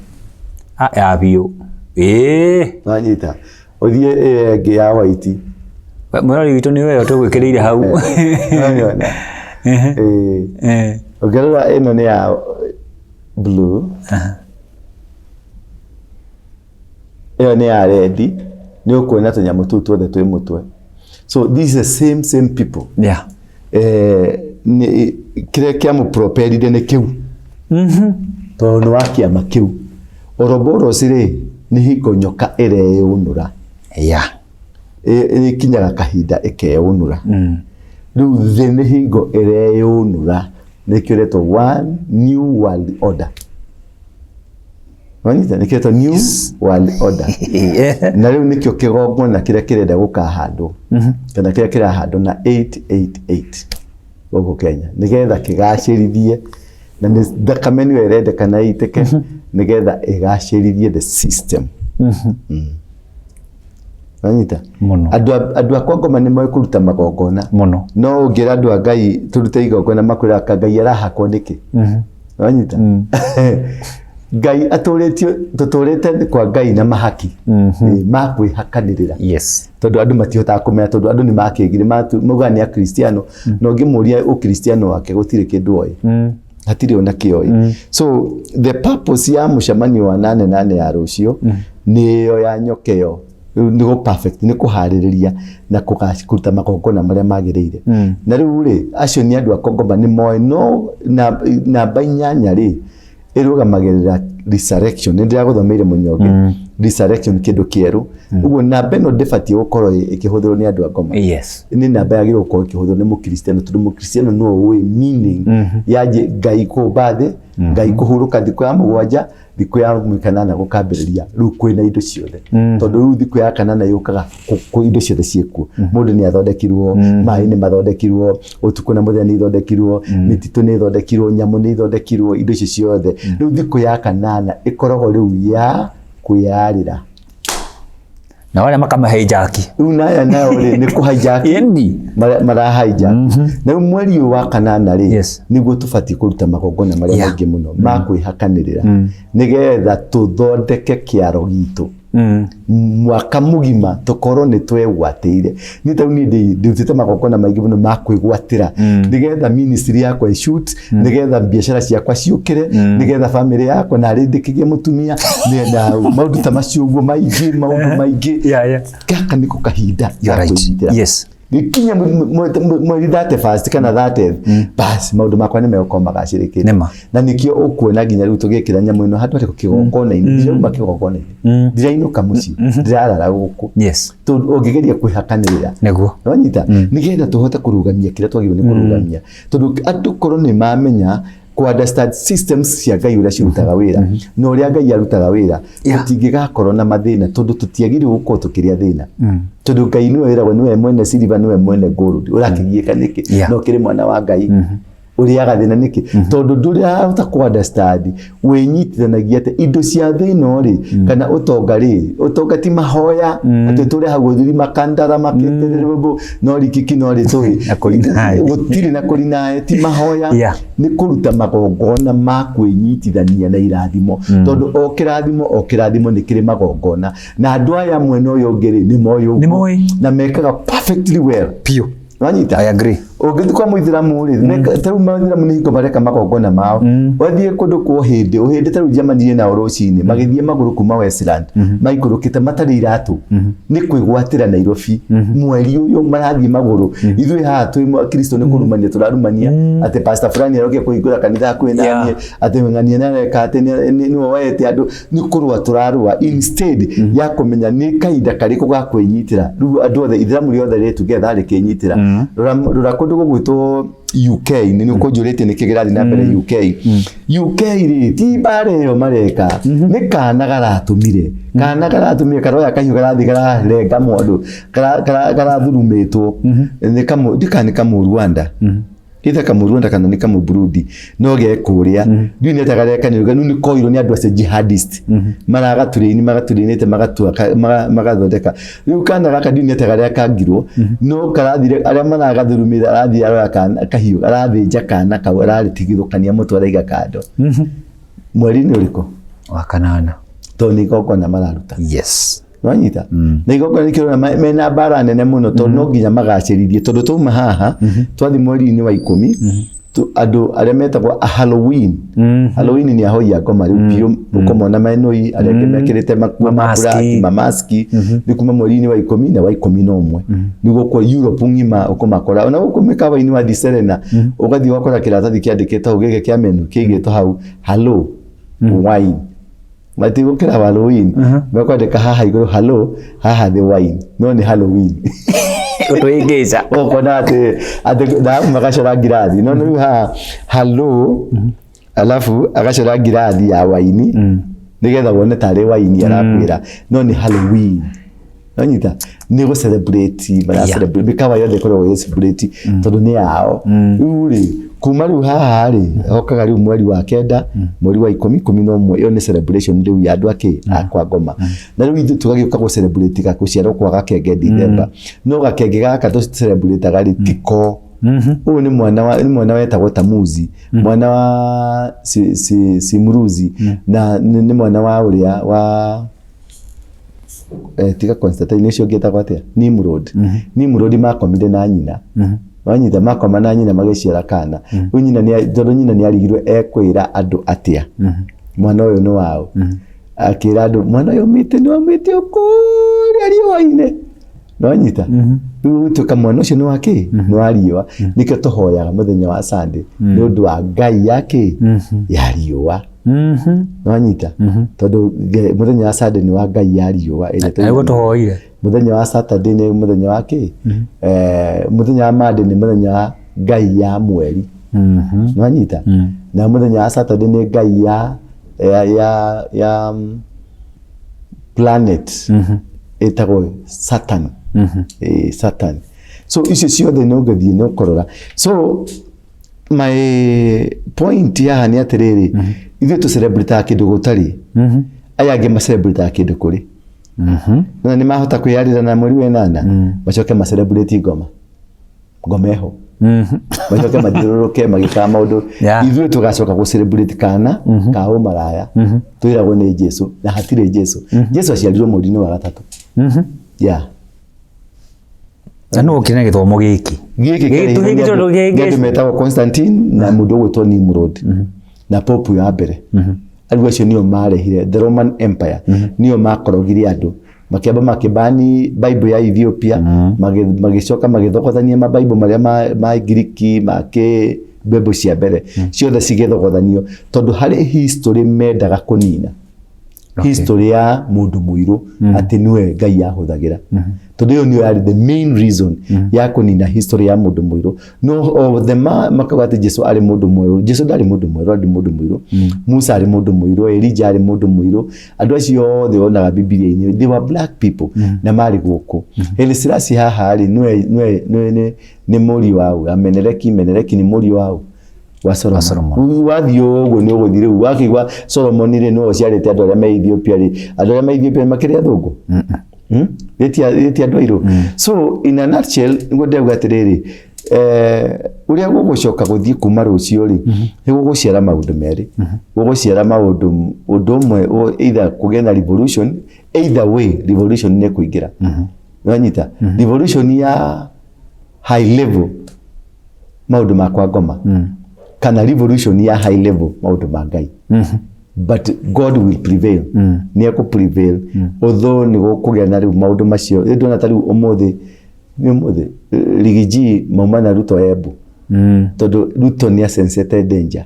Ah, ya biũ, ĩĩ. Wanyita, ũthiĩ ĩyo ĩngĩ ya white. Mwĩrori witũ nĩ weyo tũgwĩkĩrĩire hau. Wanyona? Ĩĩ. Ũngĩrora ĩno nĩ ya blue, ĩyo nĩ ya red, nĩ ũkuona tũnyamũ tũu tuothe twĩ mũtwe. So this is the same same people. Kĩrĩa kĩamũpropelire nĩ kĩu, tondũ nĩ wa kĩama kĩu. Ouroboros rĩ, nĩ hingo nyoka ĩreyũnũra. Ĩkinyaga kahinda ĩkeyũnũra. Rĩu thĩ nĩ hingo ĩreyũnũra, nĩkĩo ĩretwo one new world order. Wanyita? Nĩkĩo ĩretwo new world order. Na rĩu nĩkĩo kĩgongona kĩrĩa kĩrenda gũkahandwo, kana kĩrĩa kĩrahandwo na 888 gũkũ Kenya, nĩgetha kĩgacĩrithie, na nĩ thakame nĩyo ĩrendekana ĩitĩke nĩgetha ĩgacĩrithie the system. Wanyita? Mũno. Andũ a kwa ngoma nĩ moĩ kũruta magongona. Mũno. No ũngĩra andũ a Ngai tũrute igongona, makwĩraga ka Ngai arahakwo nĩkĩ? Wanyita? Ngai atũrĩtio, tũtũrĩte kwa Ngai na mahaki ma kwĩhakanĩrĩra. Tondũ andũ matihotaga kũmenya, tondũ andũ nĩ makĩgire maugaga nĩ akristiano, na ũngĩmũria ũkristiano wake gũtirĩ kĩndũ oĩ. Hatirĩ ona kĩoĩ. So the purpose ya mũcemanio wa nane nane ya rũciũ nĩ ĩyo ya nyoka ĩyo. Rĩu nĩ gũ perfect, nĩ kũharĩrĩria na kũruta magongona marĩa magĩrĩire. Na rĩu rĩ, acio nĩ andũ a Kongoma, nĩ moĩ no namba 8 rĩ ĩrũgamagĩrĩra resurrection. Nĩ ndĩragũthomeire mũnyonge, resurrection, kĩndũ kĩerũ. Ũguo namba ĩno ndĩbatiĩ gũkorwo ĩkĩhũthĩrwo nĩ andũ a ngoma. Nĩ namba yagĩrĩirwo gũkorwo ĩkĩhũthĩrwo nĩ mũkristiano, tondũ mũkristiano nĩwe ũĩ meaning ya Ngai kũmba thĩ, Ngai kũhurũka thikũ ya 7, thikũ ya 8 gũkambĩrĩria rĩu kwĩna indo ciothe. Tondũ rĩu thikũ ya 8 yũkaga indo ciothe ciĩkuo. Mũndũ nĩ athondekirwo, maĩ nĩ mathondekirwo, ũtukũ na mũthenya nĩ ithondekirwo, mĩtitũ nĩ ithondekirwo, nyamũ nĩ ithondekirwo, indo icio ciothe. Rĩu thikũ ya 8 ĩkoragwo rĩu ya kwĩyarĩra. Na arĩa makamahijack. Rĩu naya nayo rĩ, nĩ kũhijack. Ĩni. Marahijack. Na rĩu mweri ũyũ wa 8 rĩ, nĩguo tũbatiĩ kũruta magongona marĩa maingĩ mũno ma kwĩhakanĩrĩra, nĩgetha tũthondeke kĩaro gitũ. Mwaka mũgima tũkorwo nĩ twegwatĩire. Niĩ ta rĩu niĩ ndĩrutĩte magongona maingĩ mũno ma kwĩgwatĩra, nĩgetha ministry yakwa ĩshoot, nĩgetha biacara ciakwa ciũkĩre, nĩgetha family yakwa na rĩndĩ kĩgĩe mũtumia, na maũndũ ta macio ũguo maingĩ, maũndũ maingĩ. Gaka nĩko kahinda You are ga right. kwĩnyitĩra. Gĩkinya mweri 31st kana 30th, basi maũndũ makwa nĩ megũkorwo magacĩrĩkĩte. Nĩma. Na nĩkĩo ũkuona nginya rĩu tũgĩkĩra nyamũ ĩno handũ harĩkũ kĩgongona-inĩ. Ndirauma kĩgongona-inĩ, ndirainũka mũciĩ, ndirarara gũkũ. Tondũ ũngĩgeria kwĩhakanĩrĩra. Nĩwanyita? Nĩgetha tũhote kũrũgamia kĩrĩa twagĩrĩirwo nĩ kũrũgamia. Tondũ andũ korwo nĩ mamenya kũ understand systems cia Ngai ũrĩa cirutaga wĩra, na ũrĩa Ngai arutaga wĩra, tũtingĩgakorwo na mathĩna, tondũ tũtiagĩrĩirwo gũkorwo tũkĩrĩa thĩna. Tondũ Ngai nĩwe wĩragwo, nĩwe mwene silver, nĩwe mwene gold. Ũrakĩgiĩka nĩkĩ? No kĩrĩ mwana wa Ngai. Ũrĩaga thĩna nĩkĩ? Tondũ ndũrahota kũ understand wĩnyitithanagia atĩ indo cia thĩna rĩ, kana ũtonga rĩ, ũtonga ti mahoya, atĩ tũrĩ hau gũthiri makandara makĩtererwo, no rikiki no rĩtũĩ. Na kũrinae. Gũtirĩ na kũrinae, ti mahoya. Nĩ kũruta magongona ma kwĩnyitithania na irathimo. Tondũ o kĩrathimo, o kĩrathimo nĩ kĩrĩ magongona. Na andũ aya mwena ũyũ ũngĩ rĩ, nĩ moĩ ũguo. Nĩ moĩ. Na mekaga perfectly well. Biũ. Wanyita? I agree. Ũngĩthiĩ kwa mũithĩramu rĩ, ta rĩu maithĩramu nĩ hingo mareka magongona mao. Wathiĩ kũndũ kwa ũhĩndĩ, ũhĩndĩ ta rĩu njemanirie nao rũcinĩ, magĩthiĩ magũrũ kuma Westland, maikũrũkĩte matarĩ iratũ, nĩ kwĩgwatĩra Nairobi. Mweri ũyũ marathiĩ magũrũ. Ithuĩ haha twĩ Akristo nĩ kũrumania tũrarumania atĩ pastor fulani arokire kũhingũra kanitha hakuhĩ na niĩ, atĩ ng'ania nĩ areka atĩ nĩwe woete andũ, nĩ kũrũa tũrarũa instead ya kũmenya nĩ kahinda karĩkũ ga kwĩnyitĩra. Rĩu andũ othe, ithĩramu rĩothe rĩ together rĩkĩnyitĩra. Rora rora kũndũ gũgwĩtwo UK, nĩ ũkũnjũrĩtie nĩkĩ kĩrathiĩ na mbere UK. UK rĩ, ti mbara ĩyo mareka, nĩ kana garatũmire, kana garatũmire karoya kahiũ karathiĩ kararenga mũndũ, karathurumĩtwo nĩ kamũ, ndiũĩ kana nĩ kamũ Rwanda, either kamũ Rwanda kana nĩ kamũ Burundi, no ge kũrĩa. Ndiũĩ nĩ atĩa garekanĩrwo, rĩu nĩ koirwo nĩ andũ acio jihadist, maragatũrĩini, magatũrĩinĩte, magatua magathondeka. Rĩu kana gaka ndiũĩ nĩ atĩa garekangirwo, no karathire arĩa maragathurumĩra, arathiĩ aroya kana kahiũ, arathĩnja kana kau, ararĩtigithũkania mũtwe, araiga kando. Mweri-inĩ ũrĩkũ? Wa kanana. Tondũ nĩ igongona mararuta. Yes. Nwanyita na igongona nĩkĩo mena mbara nene mũno, tondũ no nginya magacĩrithie, tondũ twauma haha twathiĩ mweri-inĩ wa 10, andũ arĩa metagwo a Halloween. Halloween nĩ ahoi a ngoma rĩu biũ, ũkũmona menũi, arĩa angĩ mekĩrĩte makuo ma Mamaski. black, mamaski. Nĩ kuma mweri-inĩ wa 10 na wa 11, nĩguo kwa Europe ng'ima ũkũmakora, ona gũkũ mĩkawa-inĩ wathiĩ Serena, ũgathiĩ ũgakora kĩratathi kĩandĩkĩtwo hau gĩkĩ kĩa menu kĩigĩtwo hau, "Hello wine." Matigũkĩra Halloween, mekwandĩka haha igũrũ "hello", haha thĩ "wine", no nĩ Halloween. Ũtũhĩngĩca. Ũkona atĩ thahabu magacora ngirathi, no rĩu haha "hello", alafu agacora ngirathi ya waini nĩgetha wone tarĩ waini arakwĩra, no nĩ Halloween. Nonyita nĩ gũ celebrate mara celebrate, mĩkawa yothe ĩkoragwo ĩ celebrate tondũ nĩ yao. Rĩu rĩ, kuma rĩu haha rĩ, hokaga rĩu mweri wa 9, mweri wa 10, 11, ĩyo nĩ celebration rĩu ya andũ akĩ a kwa ngoma. Na rĩu ithuĩ tũgagĩũka gũ celebrate ga gũciarwo kwa gakenge December, no gakenge gaka tũ celebrate rĩ tiko ũyũ, nĩ mwana wa, nĩ mwana wetagwo Tamuzi, mwana wa Simruzi, na nĩ mwana wa ũrĩa wa tiga Constantine ũcio ũngĩ etagwo atĩa, Nimrod. Nimrod makomire na nyina. Wanyita, makoma na nyina magĩciara kana. Rĩu nyina nĩ, tondũ nyina nĩ arigirwo ekwĩra andũ atĩa mwana ũyũ nĩ wao, akĩra andũ mwana ũyũ umĩte, nĩ waumĩte o kũrĩa riũa-inĩ. Nĩwanyita, rĩu gũtuĩka mwana ũcio nĩ wa kĩ, nĩ wa riũa. Nĩkĩo tũhoyaga mũthenya wa Sunday nĩ ũndũ wa ngai ya kĩ, ya riũa. Nĩwanyita, tondũ mũthenya wa Sunday nĩ wa ngai ya riũa ĩrĩa Nĩguo tũhoire. Mũthenya wa Saturday nĩ mũthenya wa kĩ, mũthenya wa Monday nĩ mũthenya wa ngai ya mweri. Nĩwanyita, na mũthenya wa Saturday nĩ ngai ya planet ĩtagwo Saturn. Saturn. So icio ciothe nĩ ũngĩthiĩ nĩ ũkũrora. So my point haha nĩ atĩrĩrĩ, ithuĩ tũ celebrate kĩndũ gũtarĩ, aya angĩ ma celebrate kĩndũ kũrĩ, na nĩ mahota kwĩyarĩra na mweri wa 8 macoke ma celebrate ngoma, ngoma ĩho, macoke mathiũrũrũke magĩkaga maũndũ. Ithuĩ tũgacoka gũ celebrate kana ka ũmaraya twĩragwo nĩ Jesu, na hatirĩ Jesu. Jesu aciarirwo mweri-inĩ wa gatatũ, yeah. Na nũ ũkire na gĩthomo gĩkĩ? Gĩkĩ Gĩtũ kĩarehirwo gĩkĩ nĩ tondũ andũ, nĩ andũ metagwo Constantine na mũndũ ũgwĩtwo Nimrod na Pope ya mbere. Rĩu acio nĩo marehire the Roman Empire, nĩo makorogire andũ, makĩamba makĩbani Bible ya Ethiopia, magĩcoka magĩthogothania mabible marĩa ma Ngiriki, ma kĩ Bible cia mbere ciothe cigĩthogothanio, tondũ harĩ history mendaga kũnina, history ya mũndũ mũirũ atĩ nĩwe Ngai ahũthagĩra, tondũ ĩyo nĩyo yarĩ the main reason ya kũnina history ya mũndũ mũirũ. No othe makauga atĩ Jesu arĩ mũndũ mwerũ. Jesu ndarĩ mũndũ mwerũ, arĩ mũndũ mũirũ. Musa arĩ mũndũ mũirũ, Elijah arĩ mũndũ mũirũ. Andũ acio othe wonaga Bibilia-inĩ, they were black people na marĩ gũkũ. Haile Selassie haha rĩ, nĩwe nĩ mũriũ wa ũ? Meneleki. Meneleki nĩ mũriũ wa ũ? Wa Solomon. Solomon. Wathiĩ ũguo nĩ ũgũthiĩ rĩu wakĩigua Solomon rĩ, nĩwe ũciarĩte andũ arĩa me Ethiopia rĩ, andũ arĩa me Ethiopia makĩrĩ athũngũ? Hmm? Ĩti andũ airũ. So in a nutshell, nĩguo ndĩrauga atĩrĩrĩ, ũrĩa gũgũcoka gũthiĩ kuma rũciũ rĩ, nĩ gũgũciara maũndũ merĩ. Gũgũciara maũndũ, ũndũ ũmwe either kũgĩe na revolution, either way revolution nĩ kũingĩra. Nĩwanyita? Revolution ya high level. Maũndũ ma kwa ngoma kana revolution ya high level, maũndũ ma Ngai, but God will prevail. Nĩ ekũ prevail, although nĩ gũkũgĩa na rĩu maũndũ macio. Rĩu ndona ta rĩu ũmũthĩ, nĩ ũmũthĩ, Riggy G mauma na Ruto Embu, tondũ Ruto nĩ asensete danger,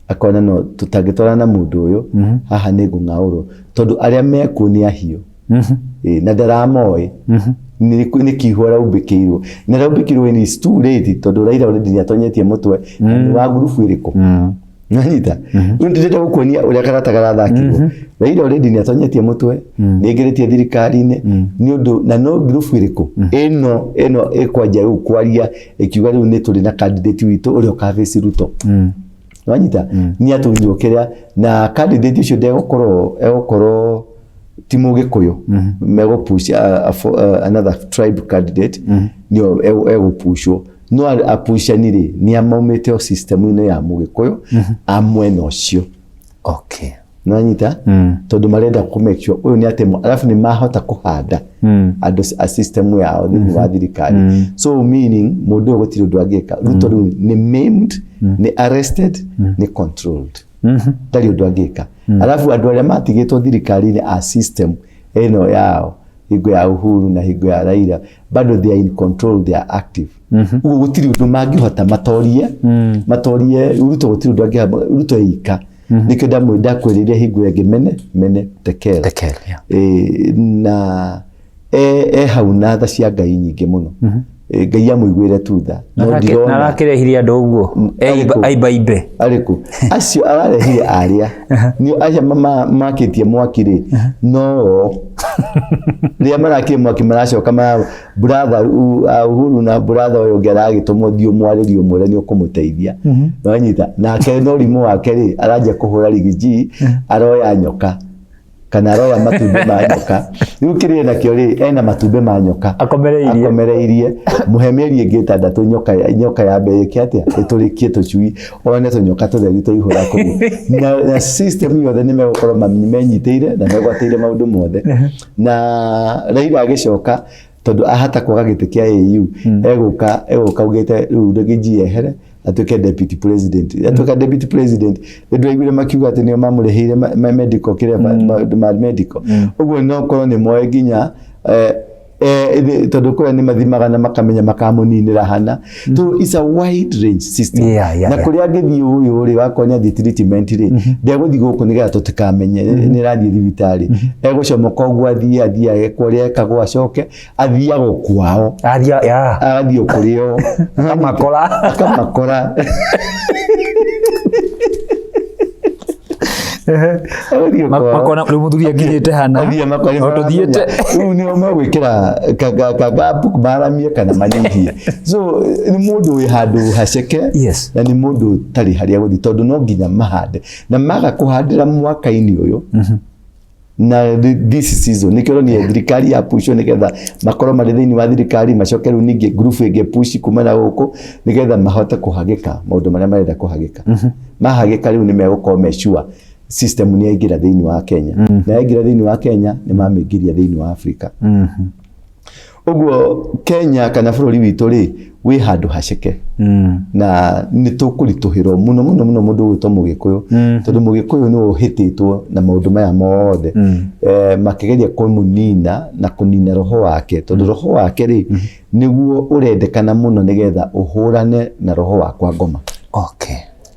akona no tũtangĩtwarana na mũndũ ũyũ haha nĩ ngũng'aũrwo, tondũ arĩa mekuo nĩ ahiũ. Ĩ, na ndaramoĩ. Nĩ kiugo araumbĩkĩirwo na araumbĩkĩirwo, and it's too late, tondũ Raila already nĩ atonyetie mũtwe na nĩ wa ngurubu ĩrĩkũ. Nanyita rĩu ndĩrenda gũkuonia ũrĩa karata karathakirwo. Raila already nĩ atonyetie mũtwe, nĩ aingĩrĩtie thirikari-inĩ nĩ ũndũ na no ngurubu ĩrĩkũ ĩno ĩkwanjia rĩu kwaria ĩkiuga rĩu nĩ tũrĩ na candidate witũ ũrĩa ũkabace Ruto. Wanyita, nĩ atunywo kĩrĩa na candidate ũcio ndegũkorwo, egũkorwo ti mũgĩkũyũ, megũpush another tribe candidate nĩo egũpushwo, no apushani rĩ, nĩ amaumĩte o system-inĩ ya mũgĩkũyũ a mwena ũcio. Nanyita, tondũ marenda kũ make sure ũyũ nĩ atemwo, alafu nĩ mahota kũhanda andũ a system yao thĩinĩ wa thirikari. So meaning mũndũ ũyũ gũtirĩ ũndũ angĩka. Ruto rĩu nĩ maimed, nĩ arrested, nĩ controlled, ndarĩ ũndũ angĩka. Alafu andũ arĩa matigĩtwo thirikari-inĩ a system ĩno yao hingo ya Uhuru na hingo ya Raila, bado they are in control, they are active. Ũguo gũtirĩ ũndũ mangĩhota matorie Ruto, gũtirĩ ũndũ angĩhota Ruto ika. Nĩkĩo ndakwĩrĩire hingo ĩngĩ mene mene tekel. Tekel, yeah. Ĩ, na e hau na tha cia Ngai nyingĩ mũno. Ĩ, Ngai amũiguĩre tu tha, no na arakĩrehire andũ ũguo. Arĩkũ? Aibaimbe. Arĩkũ acio ararehire? Arĩa nĩ acio makĩtie mwaki rĩ, no rĩrĩa marakie mwaki maracoka mara brother Uhuru na brother ũyũ ũngĩ aragĩtũmwo, thiĩ ũmwarĩrie ũmwĩre nĩ ũkũmũteithia. Wanyita, nake no rimũ wake rĩ, aranjia kũhũra Riggy G, aroya nyoka kana aroya matumbĩ ma nyoka. Rĩu kĩrĩa enakĩo rĩ, ena matumbĩ ma nyoka. Akomereirie. Akomereirie. Mũhe mĩeri ĩngĩ 6, nyoka yambe ĩke atĩa? Ĩtũrĩkie tũcui, one tũnyoka tũtheri twaihũra kũu, na system yothe nĩ megũkorwo menyitĩire na megwatĩire maũndũ mothe. Na Raila agĩcoka, tondũ ahata kwaga gĩtĩ kĩa AU, egũka augĩte rĩu Riggy G ehere atuĩke deputy president. Atuĩka deputy president, nĩ ndĩraiguire makiuga atĩ nĩo mamũrĩhĩire medical, kĩrĩa maũndũ ma medical. Ũguo no korwo nĩ moĩ nginya tondũ kũrĩa nĩ mathimaga na makamenya makamũninĩra hana. So it's a wide range system. Na kũrĩa angĩthiĩ ũyũ rĩ, wakorwo nĩ athiĩ treatment rĩ, ndegũthiĩ gũkũ nĩgetha tũtikamenye nĩ ĩrathiĩ thibitarĩ. Egũcomoka ũguo, athiĩ agekwo ũrĩa ekagwo, acoke athiagwo kwao. Athia ya. Agathiĩ kũrĩ o. Akamakora. Akamakora. Agũthiĩ kwao. Makona rĩu mũthuri akinyĩte hana. Athiĩ makore. O tũthiĩte. Rĩu nĩo megwĩkĩra kagapu maramie kana manyihie. So nĩ mũndũ wĩ handũ haceke na nĩ mũndũ ũtarĩ harĩa gũthiĩ, tondũ no nginya mahande na maga kũhandĩra mwaka-inĩ ũyũ na this season. Nĩkĩo ũronire thirikari ya pushwo nĩgetha makorwo marĩ thĩinĩ wa thirikari, macoke rĩu ningĩ group ĩngĩ push kuma na gũkũ nĩgetha mahote kũhagĩka maũndũ marĩa marenda kũhagĩka. Mahagĩka rĩu nĩ megũkorwo me sure system nĩ yaingĩra thĩinĩ wa Kenya, na yaingĩra thĩinĩ wa Kenya nĩ mamĩingĩria thĩinĩ wa Afrika. Ũguo Kenya kana bũrũri witũ rĩ, wĩ handũ haceke na nĩ tũkũritũhĩrwo mũno mũno mũno mũndũ ũgwĩtwo mũgĩkũyũ, tondũ mũgĩkũyũ nĩwe ũhĩtĩtwo na maũndũ maya mothe, makĩgeria kũmũnina na kũnina roho wake, tondũ roho wake rĩ, nĩguo ũrendekana mũno nĩgetha ũhũrane na roho wa kwa ngoma.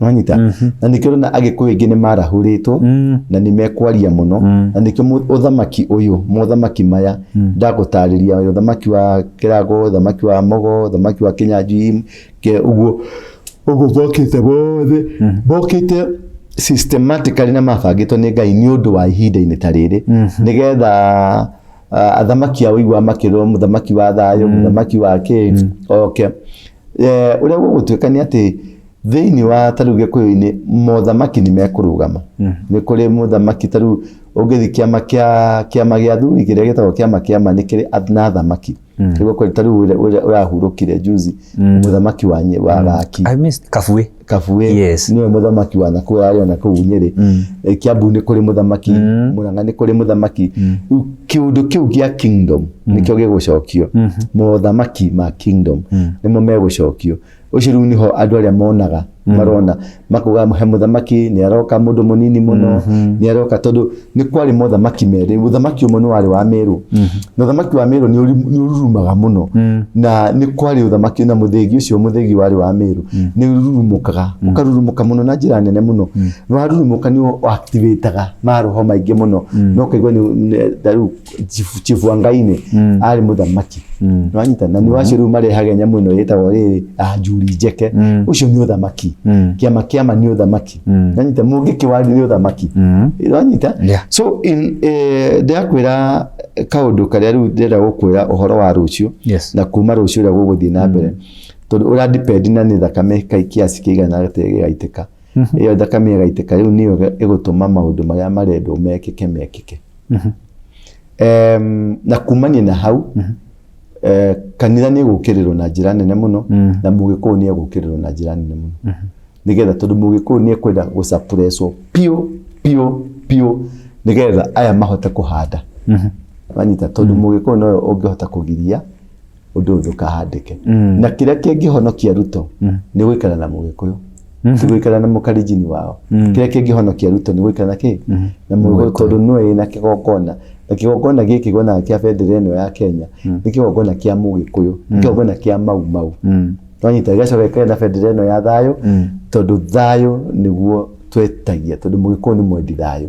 Wanyita, na nĩkĩo ũrona agĩkũyũ aingĩ nĩ marahũrĩtwo na nĩ mekwaria mũno, na nĩkĩo ũthamaki ũyũ, mothamaki maya ndagũtarĩria, ũthamaki wa Kĩrago, ũthamaki wa Mogo, ũthamaki wa Kĩnyanjui, ũguo ũguo mokĩte mothe, mokĩte systematically na mabangĩtwo nĩ Ngai nĩ ũndũ wa ihinda-inĩ ta rĩrĩ, nĩgetha athamaki a ũigua makĩrwo mũthamaki wa thayũ, mũthamaki wa kĩ oke. Ũrĩa gũgũtuĩka nĩ atĩ thĩinĩ wa ta rĩu gĩkũyũ-inĩ mothamaki nĩ mekũrũgama. Nĩ kũrĩ mũthamaki, ta rĩu ũngĩthiĩ kĩama gĩa athuri kĩrĩa gĩtagwo kĩama kĩa ma nĩ kĩrĩ na athamaki. Nĩguo kũrĩ ta rĩu ũrĩa ũrahurũkire juzi, mũthamaki wa gaki. I missed Kabui. Kabue Yes. nĩwe mũthamaki wa nakũu arĩ ona kũu Nyĩrĩ. Kiambu nĩ kũrĩ mũthamaki, Murang'a nĩ kũrĩ mũthamaki. Rĩu kĩũndũ kĩu gĩa kingdom nĩkĩo gĩgũcokio. Mothamaki ma kingdom nĩmo megũcokio. Ũcio rĩu nĩho andũ arĩa monaga marona makuga he mũthamaki nĩ aroka mũndũ mũnini mũno nĩ aroka, tondũ nĩ kwarĩ mothamaki merĩ. Mũthamaki ũmwe nĩ warĩ wa Meru, na ũthamaki wa Meru nĩ ũrurumaga mũno, na nĩ kwarĩ ũthamaki na mũthĩgi ũcio, mũthĩgi warĩ wa Meru nĩ ũrurumũkaga, ũkarurumũka mũno na njĩra nene mũno. Na warurumũka nĩ activataga maroho maingĩ mũno, na ũkaigua nĩ ta rĩu Chifu Wangaine arĩ mũthamaki. Nĩwanyita? Na nĩ wacio rĩu marehage nyamũ ĩno ĩtagwo rĩrĩ njuri njeke. Ũcio nĩ ũthamaki. Kĩama kĩama nĩ ũthamaki. Nĩwanyita? Mũngĩkĩ warĩ nĩ ũthamaki. Nĩwanyita? Yeah. So in ndĩrakwĩra kaũndũ karĩa rĩu ndĩrenda gũkwĩra ũhoro wa rũciũ na kuma rũciũ ũrĩa gũgũthiĩ na mbere, tondũ ũra depend na nĩ thakame kai kiasi kĩigana atĩa gĩgaitĩka. Ĩyo thakame ĩgaitĩka rĩu nĩyo ĩgũtũma maũndũ marĩa marendwo mekĩke mekĩke. Na kumania na hau, kanitha nĩ ĩgũkĩrĩrwo na njĩra nene mũno, na mũgĩkũyũ nĩ egũkĩrĩrwo na njĩra nene mũno, nĩgetha tondũ mũgĩkũyũ nĩ ekwenda gũsuppresswo piũ piũ piũ, nĩgetha aya mahote kũhanda. Wanyita? Tondũ mũgĩkũyũ nowe ũngĩhota kũgiria ũndũ ũyũ ndũkahandĩke. Na kĩrĩa kĩngĩhonokia Ruto nĩ gũikara na mũgĩkũyũ, ti gũikara na mũkarinjini wao. Kĩrĩa kĩngĩhonokia Ruto nĩ gũikara na kĩ na mũgĩkũyũ, tondũ nĩwe wĩna kĩgongona, na kĩgongona gĩkĩ wonaga kĩa bendera ĩno ya Kenya nĩ kĩgongona kĩa mũgĩkũyũ, nĩ kĩgongona kĩa Mau Mau. Wanyita? Gĩgacoka gĩkagĩa na bendera ĩno ya thayũ, tondũ thayũ nĩguo twetagia, tondũ mũgĩkũyũ nĩ mwendi thayũ.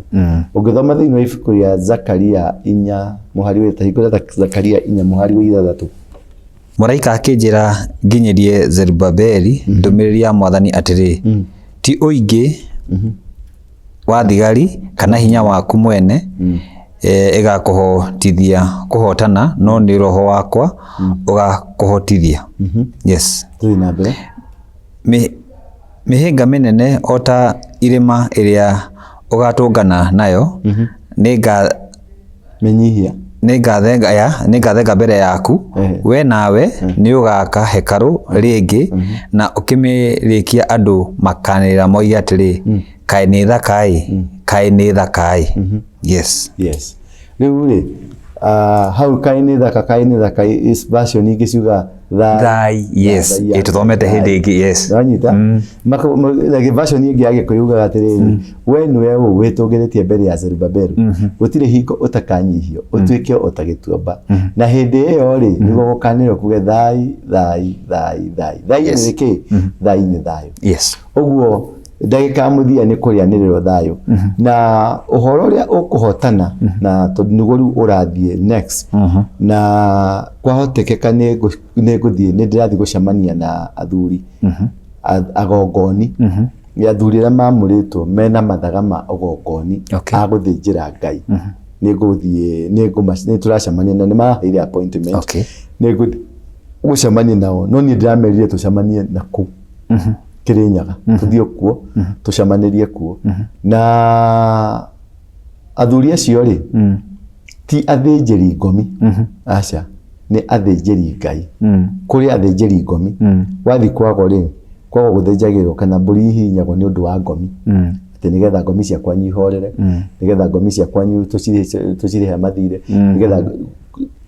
Ũngĩthoma thĩinĩ wa ibuku rĩa Zakaria 4 mũhari wa, hingũra Zakaria 4 mũhari wa 6. Mũraika akĩnjĩra nginyĩrie Zerubabeli ndũmĩrĩri ya Mwathani atĩrĩ, ti ũingĩ wa thigari kana hinya waku mwene ĩgakũhotithia kũhotana, no nĩ roho wakwa ũgakũhotithia. Yes. Tũthiĩ na mbere. Mĩhĩnga mĩnene o ta irĩma ĩrĩa ũgatũngana nayo, nĩnga Mĩnyihia. Nĩngathenga ya nĩngathenga mbere yaku. We nawe nĩũgaka hekarũ rĩngĩ na ũkĩmĩrĩkia, andũ makanĩrĩra moige atĩrĩ, 'Kaĩ nĩ thaka-ĩ, kaĩ nĩ thaka-ĩ!' Yes. Yes. Rĩu rĩ, hau kaĩ nĩ thaka, kaĩ nĩ thaka is version ingĩ ciuga thai. Thai, yes. Thai. Ĩ tũthomete hĩndĩ ĩngĩ, yes. Wanyita? Na version ĩngĩ ya Gĩkũyũ yugaga atĩrĩrĩ, we nĩwe ũ wĩtũgĩrĩtie mbere ya Zerubabeli? Gũtirĩ hingo ũtakanyihio ũtuĩke o ta gĩtuamba. Na hĩndĩ ĩyo rĩ, nĩguo gũkanĩrĩrwo kuge thai, thai, thai, thai. Thai nĩ kĩ? Thai nĩ thayũ. Ũguo ndagĩka ya mũthia nĩ kũrĩanĩrĩrwo thayũ na ũhoro ũrĩa ũkũhotana, na tondũ nĩguo rĩu ũrathiĩ next. Na kwahotekeka nĩ ngũthiĩ, nĩ ndĩrathiĩ gũcemania na athuri agongoni, nĩ athuri arĩa mamũrĩtwo mena mathaga ma ũgongoni a gũthĩnjĩra Ngai. Nĩ ngũthiĩ, nĩ tũracemania na nĩ maraheire appointment. Nĩ ngũthiĩ gũcemania nao, no niĩ ndĩramerire tũcemanie na kũu Kĩrĩnyaga, tũthiĩ kuo tũcemanĩrie kuo na athuri acio rĩ, ti athĩnjĩri ngomi, aca, nĩ athĩnjĩri Ngai. Kũrĩ athĩnjĩri ngomi, wathiĩ kwago rĩ, kwago gũthĩnjagĩrwo kana mbũri ihihinyagwo nĩ ũndũ wa ngomi, atĩ nĩgetha ngomi cia kwanyu ihorere, nĩgetha ngomi cia kwanyu tũcirĩhe mathirĩ, nĩgetha.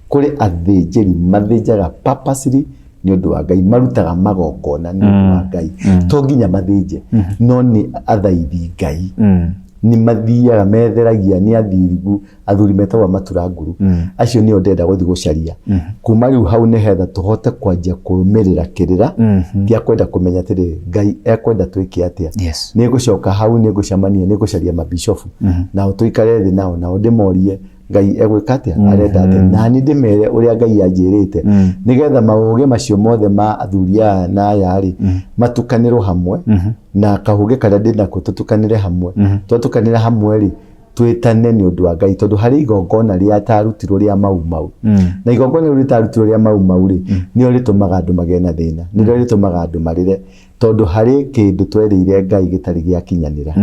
Kũrĩ athĩnjĩri mathĩnjaga purposely nĩ ũndũ wa Ngai, marutaga magongona nĩ ũndũ wa Ngai. To nginya mathĩnje, no nĩ athaithi Ngai, nĩ mathiaga metheragia, nĩ athingu, athuri metagwo maturanguru. Acio nĩo ndĩrenda gũthiĩ gũcaria kuma rĩu hau, nĩgetha tũhote kwanjia kũrũmĩrĩra kĩrĩra gĩa kwenda kũmenya atĩrĩ, Ngai ekwenda twĩke atĩa. Nĩ ngũcoka hau, nĩ ngũcemania, nĩ ngũcaria mabishofu nao, tũikare thĩ nao, nao ndĩmorie Ngai egwĩka atĩa, arenda atĩa, na niĩ ndĩmere ũrĩa Ngai anjĩrĩte, nĩgetha maũgĩ macio mothe ma athuri aya na aya rĩ matukanĩrwo hamwe na kahũgĩ karĩa ndĩnako, tũtukanĩre hamwe. Twatukanĩra hamwe rĩ, twĩtane nĩ ũndũ wa Ngai, tondũ harĩ igongona rĩatarutirwo rĩa Mau Mau, na igongona rĩu rĩtarutirwo rĩa Mau Mau rĩ, nĩrĩo rĩtũmaga andũ magĩe na thĩna, nĩrĩo rĩtũmaga andũ marĩre, tondũ harĩ kĩndũ twerĩire Ngai gĩtarĩ gĩakinyanĩra.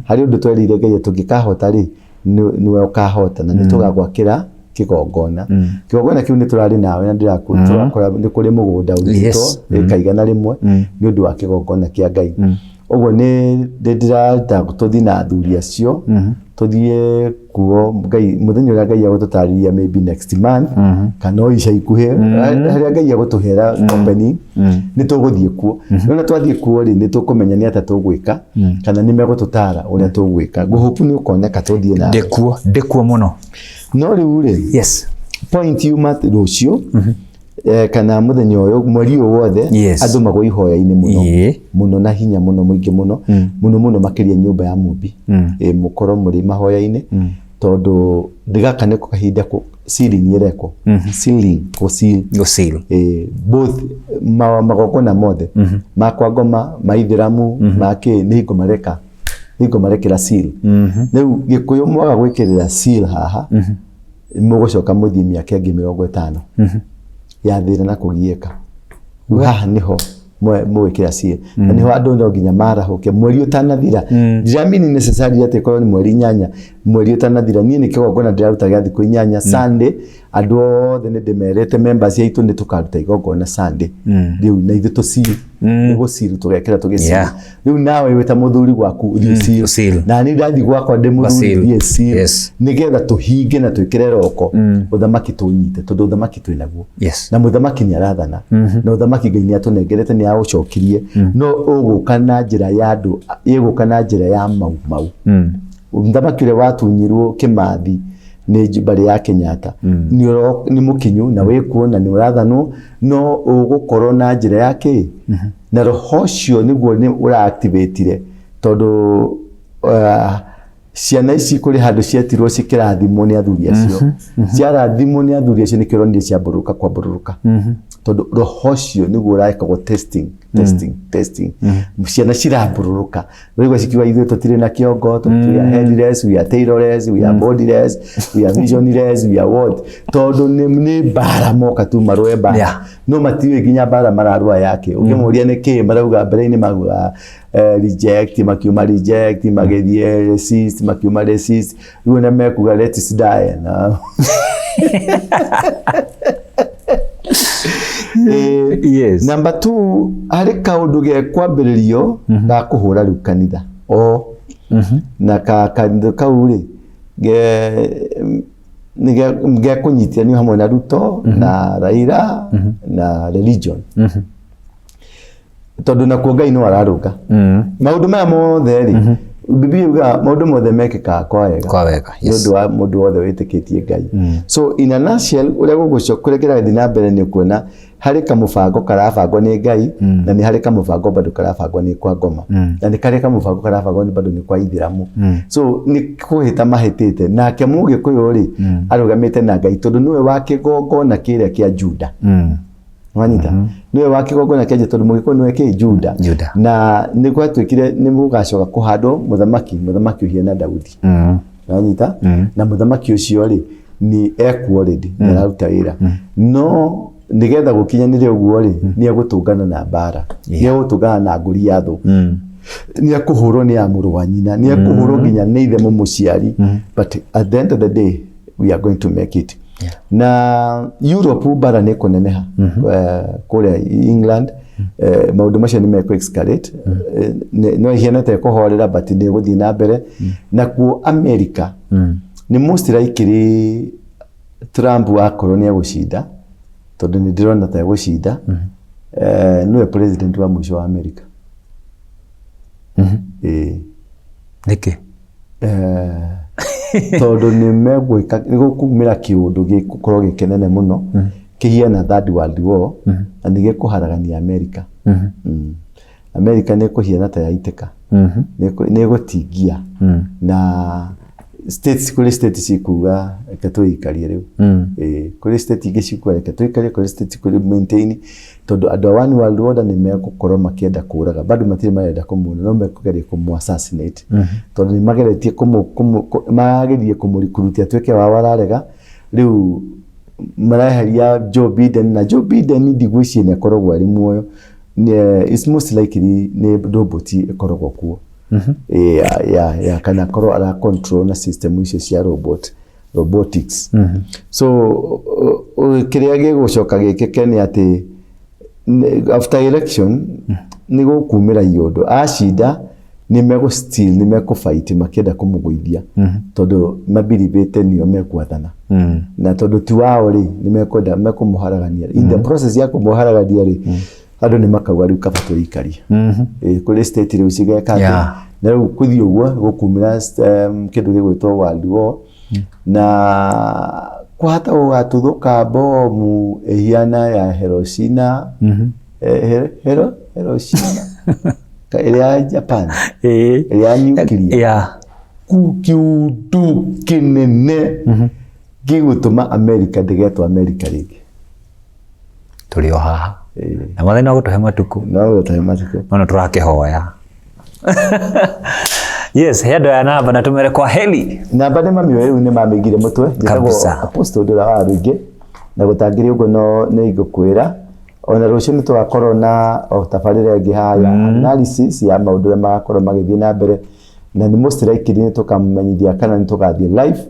Harĩ ũndũ twerĩire Ngai tũngĩkahota rĩ, nĩwe ũkahota na nĩ tũgagwakĩra kĩgongona. Kĩgongona kĩu nĩ tũrarĩ nawe na ndĩrakora nĩ kũrĩ mũgũnda ũrutĩtwo ĩka 100 nĩ ũndũ wa kĩgongona kĩa Ngai. Ũguo nĩ ndĩrenda tũthiĩ na athuri acio, tũthiĩ kuo Ngai mũthenya ũrĩa Ngai egũtũtarĩria, maybe next month kana o ica ikuhĩ, harĩa Ngai egũtũhera opening, nĩ tũgũthiĩ kuo. Rĩu twathiĩ kuo rĩ, nĩ tũkũmenya nĩ atĩa tũgwĩka kana nĩ megũtũtara ũrĩa tũgwĩka. Ngũhope nĩ ũkoneka tũthiĩ na Ndĩkuo, ndĩkuo mũno. No rĩu rĩ, point yuma rũciũ kana mũthenya ũyũ, mweri ũyũ wothe, andũ magwo ihoya-inĩ mũno mũno na hinya mũno mũingĩ mũno mũno mũno, makĩria nyũmba ya Mũmbi. Mũkorwo mũrĩ mahoya-inĩ, tondũ gaka nĩko kahinda sealing ĩrekwo, sealing, gũ seal. Gũ seal. Both magongona mothe ma kwa ngoma, ma ithĩramu, ma kĩ, nĩ hingo mareka, nĩ hingo marekĩra seal. Rĩu Gĩkũyũ mwaga gwĩkĩrĩra seal haha, mũgũcoka mũthiĩ mĩaka ĩngĩ 50 ya thĩna na kũgiĩka. Rĩu haha nĩho mũgwĩkĩra seal, na nĩho andũ no nginya marahũke mweri ũtanathira. Ndiramini necessarily atĩ ĩkorwo nĩ mweri 8, mweri ũtanathira. Niĩ nĩ kĩgongona ndĩraruta gĩa thikũ 8, Sunday. Andũ othe nĩ ndĩmerĩte, members aitũ, nĩ tũkaruta igongona Sunday. Rĩu na ithuĩ tũciri nĩ gũciri, tũgekĩra tũgĩciri. Rĩu nawe wĩ ta mũthuri gwaku ũthiĩ ũciri. Ũciri. Na niĩ ndathiĩ gwakwa ndĩ mũthuri, Ũgaciri. thiĩ seal, nĩgetha tũhinge na twĩkĩre roko ũthamaki tũnyite, tondũ ũthamaki twĩ naguo. Na mũthamaki nĩ arathana, na ũthamaki Ngai nĩ atũnengerete, nĩ aũcokirie, no ũgũka na njĩra ya andũ, ĩgũka na njĩra ya mau mau. Mũthamaki ũrĩa watunyirwo Kĩmathi nĩ mbarĩ ya Kenyatta nĩ mũkinyu na wĩkuo na nĩ ũrathanwo, no ũgũkorwo na njĩra ya kĩ na roho ũcio nĩguo nĩ ũraactivatire, tondũ ciana ici kũrĩ handũ cietirwo cikĩrathimwo nĩ athuri acio. Ciarathimwo nĩ athuri acio, nĩkĩo ũronire ciambũrũrũka kwambũrũrũka, tondũ roho ũcio nĩguo ũrekagwo testing, testing, testing. Ciana cirambũrũrũka, ũraigua cikiuga, "Ithuĩ tũtirĩ na kĩongo, we are headless, we are tailless, we are bodiless, we are visionless, we are what?" Tondũ nĩ mbara moka tu marũe mbara. No matiũĩ nginya mbara mararũa yake. Ũngĩmũria nĩ kĩ marauga, mbere-inĩ mauga reject, makiuma reject, magĩthiĩ resist, makiuma resist, rĩu ona mekuga, "Let's die." Na number two, harĩ kaũndũ gekwambĩrĩrio ga kũhũra rĩu kanitha o na ka kanitha kau rĩ, nĩ gekũnyitithanio hamwe na Ruto na Raila na religion, tondũ nakuo Ngai no ararũnga maũndũ maya mothe rĩ. Biblia yugaga maũndũ mothe mekĩkaga kwa wega. Kwa wega. Nĩ ũndũ wa mũndũ wothe wĩtĩkĩtie Ngai. So in a nutshell, ũrĩa gũgũcoka, kũrĩa kĩrathiĩ na mbere, nĩ kuona harĩ kamũbango karabangwo nĩ Ngai, na nĩ harĩ kamũbango bado karabangwo nĩ kwa ngoma, na nĩ karĩ kamũbango karabangwo nĩ bado nĩ kwa ithĩramu. So nĩ kũhĩta mahĩtĩte, nake Mũgĩkũyũ rĩ, arũgamĩte na Ngai, tondũ nĩwe wa kĩgongona kĩrĩa kĩa Juda. Wanyita, nĩwe wa kĩgongona kĩa Juda, tondũ Mũgĩkũyũ nĩwe kĩ Juda. Juda. Na nĩ gwatuĩkire nĩ mũgacoka kũhandwo mũthamaki, mũthamaki ũhiana Daudi. Wanyita, na mũthamaki ũcio rĩ, nĩ ekuo already, nĩ araruta wĩra, no nĩgetha gũkinyanĩre ũguo rĩ, nĩ egũtũngana na mbara, nĩ egũtũngana na Ngũriathũ, nĩ ekũhũrwo nĩ ya mũrũ wa nyina, nĩ ekũhũrwo nginya nĩ ithe mũmũciari, but at the end of the day we are going to make it. Na Europe mbara nĩ kũneneha. Kũrĩa England, maũndũ macio nĩ mekũ escalate. No ihiana ta ĩkũhorera, but nĩ ĩgũthiĩ na mbere. Nakuo America nĩ most likely Trump akorwo nĩ egũcinda, tondũ nĩ ndĩrona ta egũcinda, nĩwe president wa mũico wa America. Ĩĩ. Nĩkĩ? Tondũ nĩ megwĩka, nĩ gũkumĩra kĩũndũ gĩgũkorwo gĩ kĩnene mũno kĩhiana Third World War, na nĩ gĩkũharagania America. America nĩ ĩkũhiana ta yaitĩka, nĩ ĩgũtingia na states, kũrĩ state cikuga, "Reke tũikarie rĩu." Ĩĩ, kũrĩ state ingĩ cikuga, "Reke tũikarie," kũrĩ state kũrĩ maintain, tondũ andũ a One World Order nĩ megũkorwo makĩenda kũraga, bado matirĩ marenda kũmuona, no mekũgeria kũmũ assassinate, tondũ nĩ mageretie magerie kũmũrikurutia atuĩke wao, ararega. Rĩu mareheria Joe Biden, na Joe Biden ndigwĩciria nĩ akoragwo arĩ muoyo. It's most likely nĩ robot ĩkoragwo kuo. Ĩ, ya kana akorwo ara control na system icio cia robotics. So kĩrĩa gĩgũcoka gĩkĩke nĩ atĩ after election Nĩ gũkumĩra iũndũ acinda nĩ megũ still nĩ mekũ fight makĩenda kũmũgũithia tondũ mabiribĩte nĩo mekwathana na tondũ ti wao rĩ, nĩ mekwenda mekũmũharagania. In the process ya kũmũharagania rĩ, andũ nĩ makauga rĩu kaba twĩikarie. Ĩ, kũrĩ state rĩu cigeka atĩ na rĩu kũthiĩ ũguo gũkumĩra kĩndũ gĩgwĩtwo world war na kwahota gũgatuthũka bomu ĩhiana ya Hiroshima, Hiroshima ĩrĩa ya Japan, ĩrĩa ya nuclear, ku kĩũndũ kĩnene gĩgũtũma America ndĩgetwo America rĩngĩ. Tũrĩ o haha na Mwathani no gũtũhe matukũ. No gũtũhe matukũ. No tũrakĩhoya. Yes, he andũ aya namba na tũmere kwa heli. Namba nĩ mamĩoĩ rĩu, nĩ mamĩigire mũtwe. Njĩtagwo Apostle Ndũra wa Rũingĩ na gũtangĩrĩ ũguo no nĩ ingĩkwĩra ona rũciũ nĩ tũgakorwo na o tabarĩra ĩngĩ haha ya analysis ya maũndũ ũrĩa magakorwo magĩthiĩ na mbere, na nĩ most likely nĩ tũkamũmenyithia kana nĩ tũgathiĩ live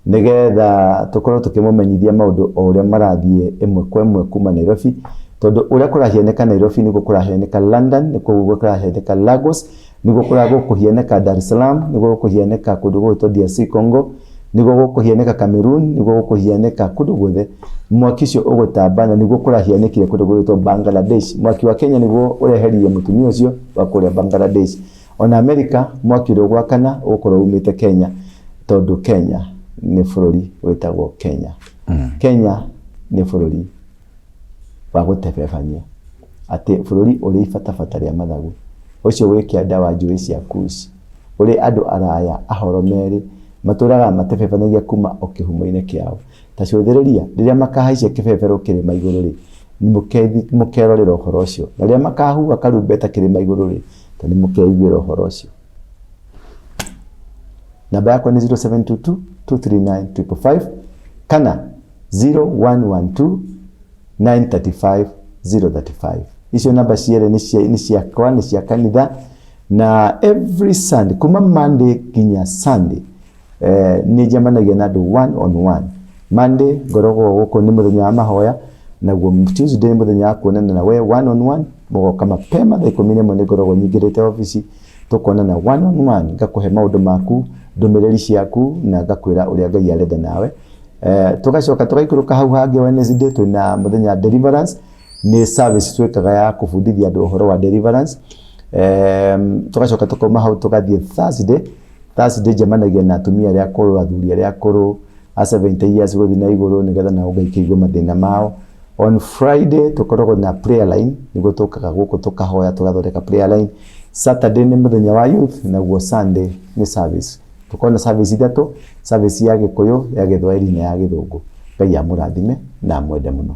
nĩgetha tũkorwo tũkĩmũmenyithia maũndũ o ũrĩa marathiĩ ĩmwe kwa ĩmwe kuma Nairobi, tondũ ũrĩa kũrahianĩka Nairobi nĩguo kũrahianĩka London, nĩguo kũrahianĩka Lagos, nĩguo gũkũhianĩka Dar es Salaam, nĩguo gũkũhianĩka kũndũ gũgwĩtwo DRC Congo, nĩguo gũkũhianĩka Cameroon, nĩguo gũkũhianĩka kũndũ guothe. Mwaki ũcio ũgũtamba na nĩguo kũrahianĩkire kũndũ gũgwĩtwo Bangladesh. Mwaki wa Kenya nĩguo ũreheririe mũtumia ũcio wa kũrĩa Bangladesh. Ona Amerika mwaki ũrĩa ũgwakana ũgũkorwo umĩte Kenya, tondũ Kenya nĩ bũrũri wĩtagwo Kenya. Kenya nĩ bũrũri wa gũtebebania, atĩ bũrũri ũrĩ ibatabata rĩa mathagu, ũcio wĩ kĩanda wa njũĩ cia Kush, ũrĩ andũ araya ahoro merĩ matũraga matebebanagia kuma o kĩhumo-inĩ kĩao. Ta cũthĩrĩria, rĩrĩa makahaicia kĩbebero kĩrĩma igũrũ rĩ, mũkerorera ũhoro ũcio, na rĩrĩa makahuha karumbeta kĩrĩma igũrũ rĩ, ta nĩ mũkeiguĩra ũhoro ũcio. Namba yakwa nĩ 0722 239 555 kana 0112 935 035. Icio namba cierĩ nĩ ciakwa, nĩ cia kanitha, na every Sunday kuma Monday nginya Sunday nĩ njemanagia na andũ one on one. Monday ngoragwo gũkũ nĩ mũthenya wa mahoya, naguo Tuesday nĩ mũthenya wa kuonana na we one on one. Mũgoka mapema thaa 11 nĩ ngoragwo nyingĩrĩte obici, tũkonana one on one, ngakũhe maũndũ maku, ndũmĩrĩri ciaku, na ngakwĩra ũrĩa Ngai arenda nawe. Tũgacoka tũgaikũrũka hau hangĩ Wednesday twĩna mũthenya wa deliverance, nĩ service twĩkaga ya kũbundithia andũ ũhoro wa deliverance. Tũgacoka tũkauma hau tũgathiĩ Thursday. Thursday njemanagia na atumia arĩa akũrũ, athuri arĩa akũrũ a 70 years gũthiĩ na igũrũ, nĩgetha nao ngaikĩigua mathĩna mao. On Friday tũkoragwo na prayer line, nĩguo tũkaga gũkũ tũkahoya tũgathondeka prayer line. Saturday nĩ mũthenya wa youth, naguo Sunday nĩ service. Tũkoragwo na service ithatũ, service ya Gĩkũyũ, ya Gĩthwaĩri na ya Gĩthũngũ. Ngai amũrathime na amwende mũno.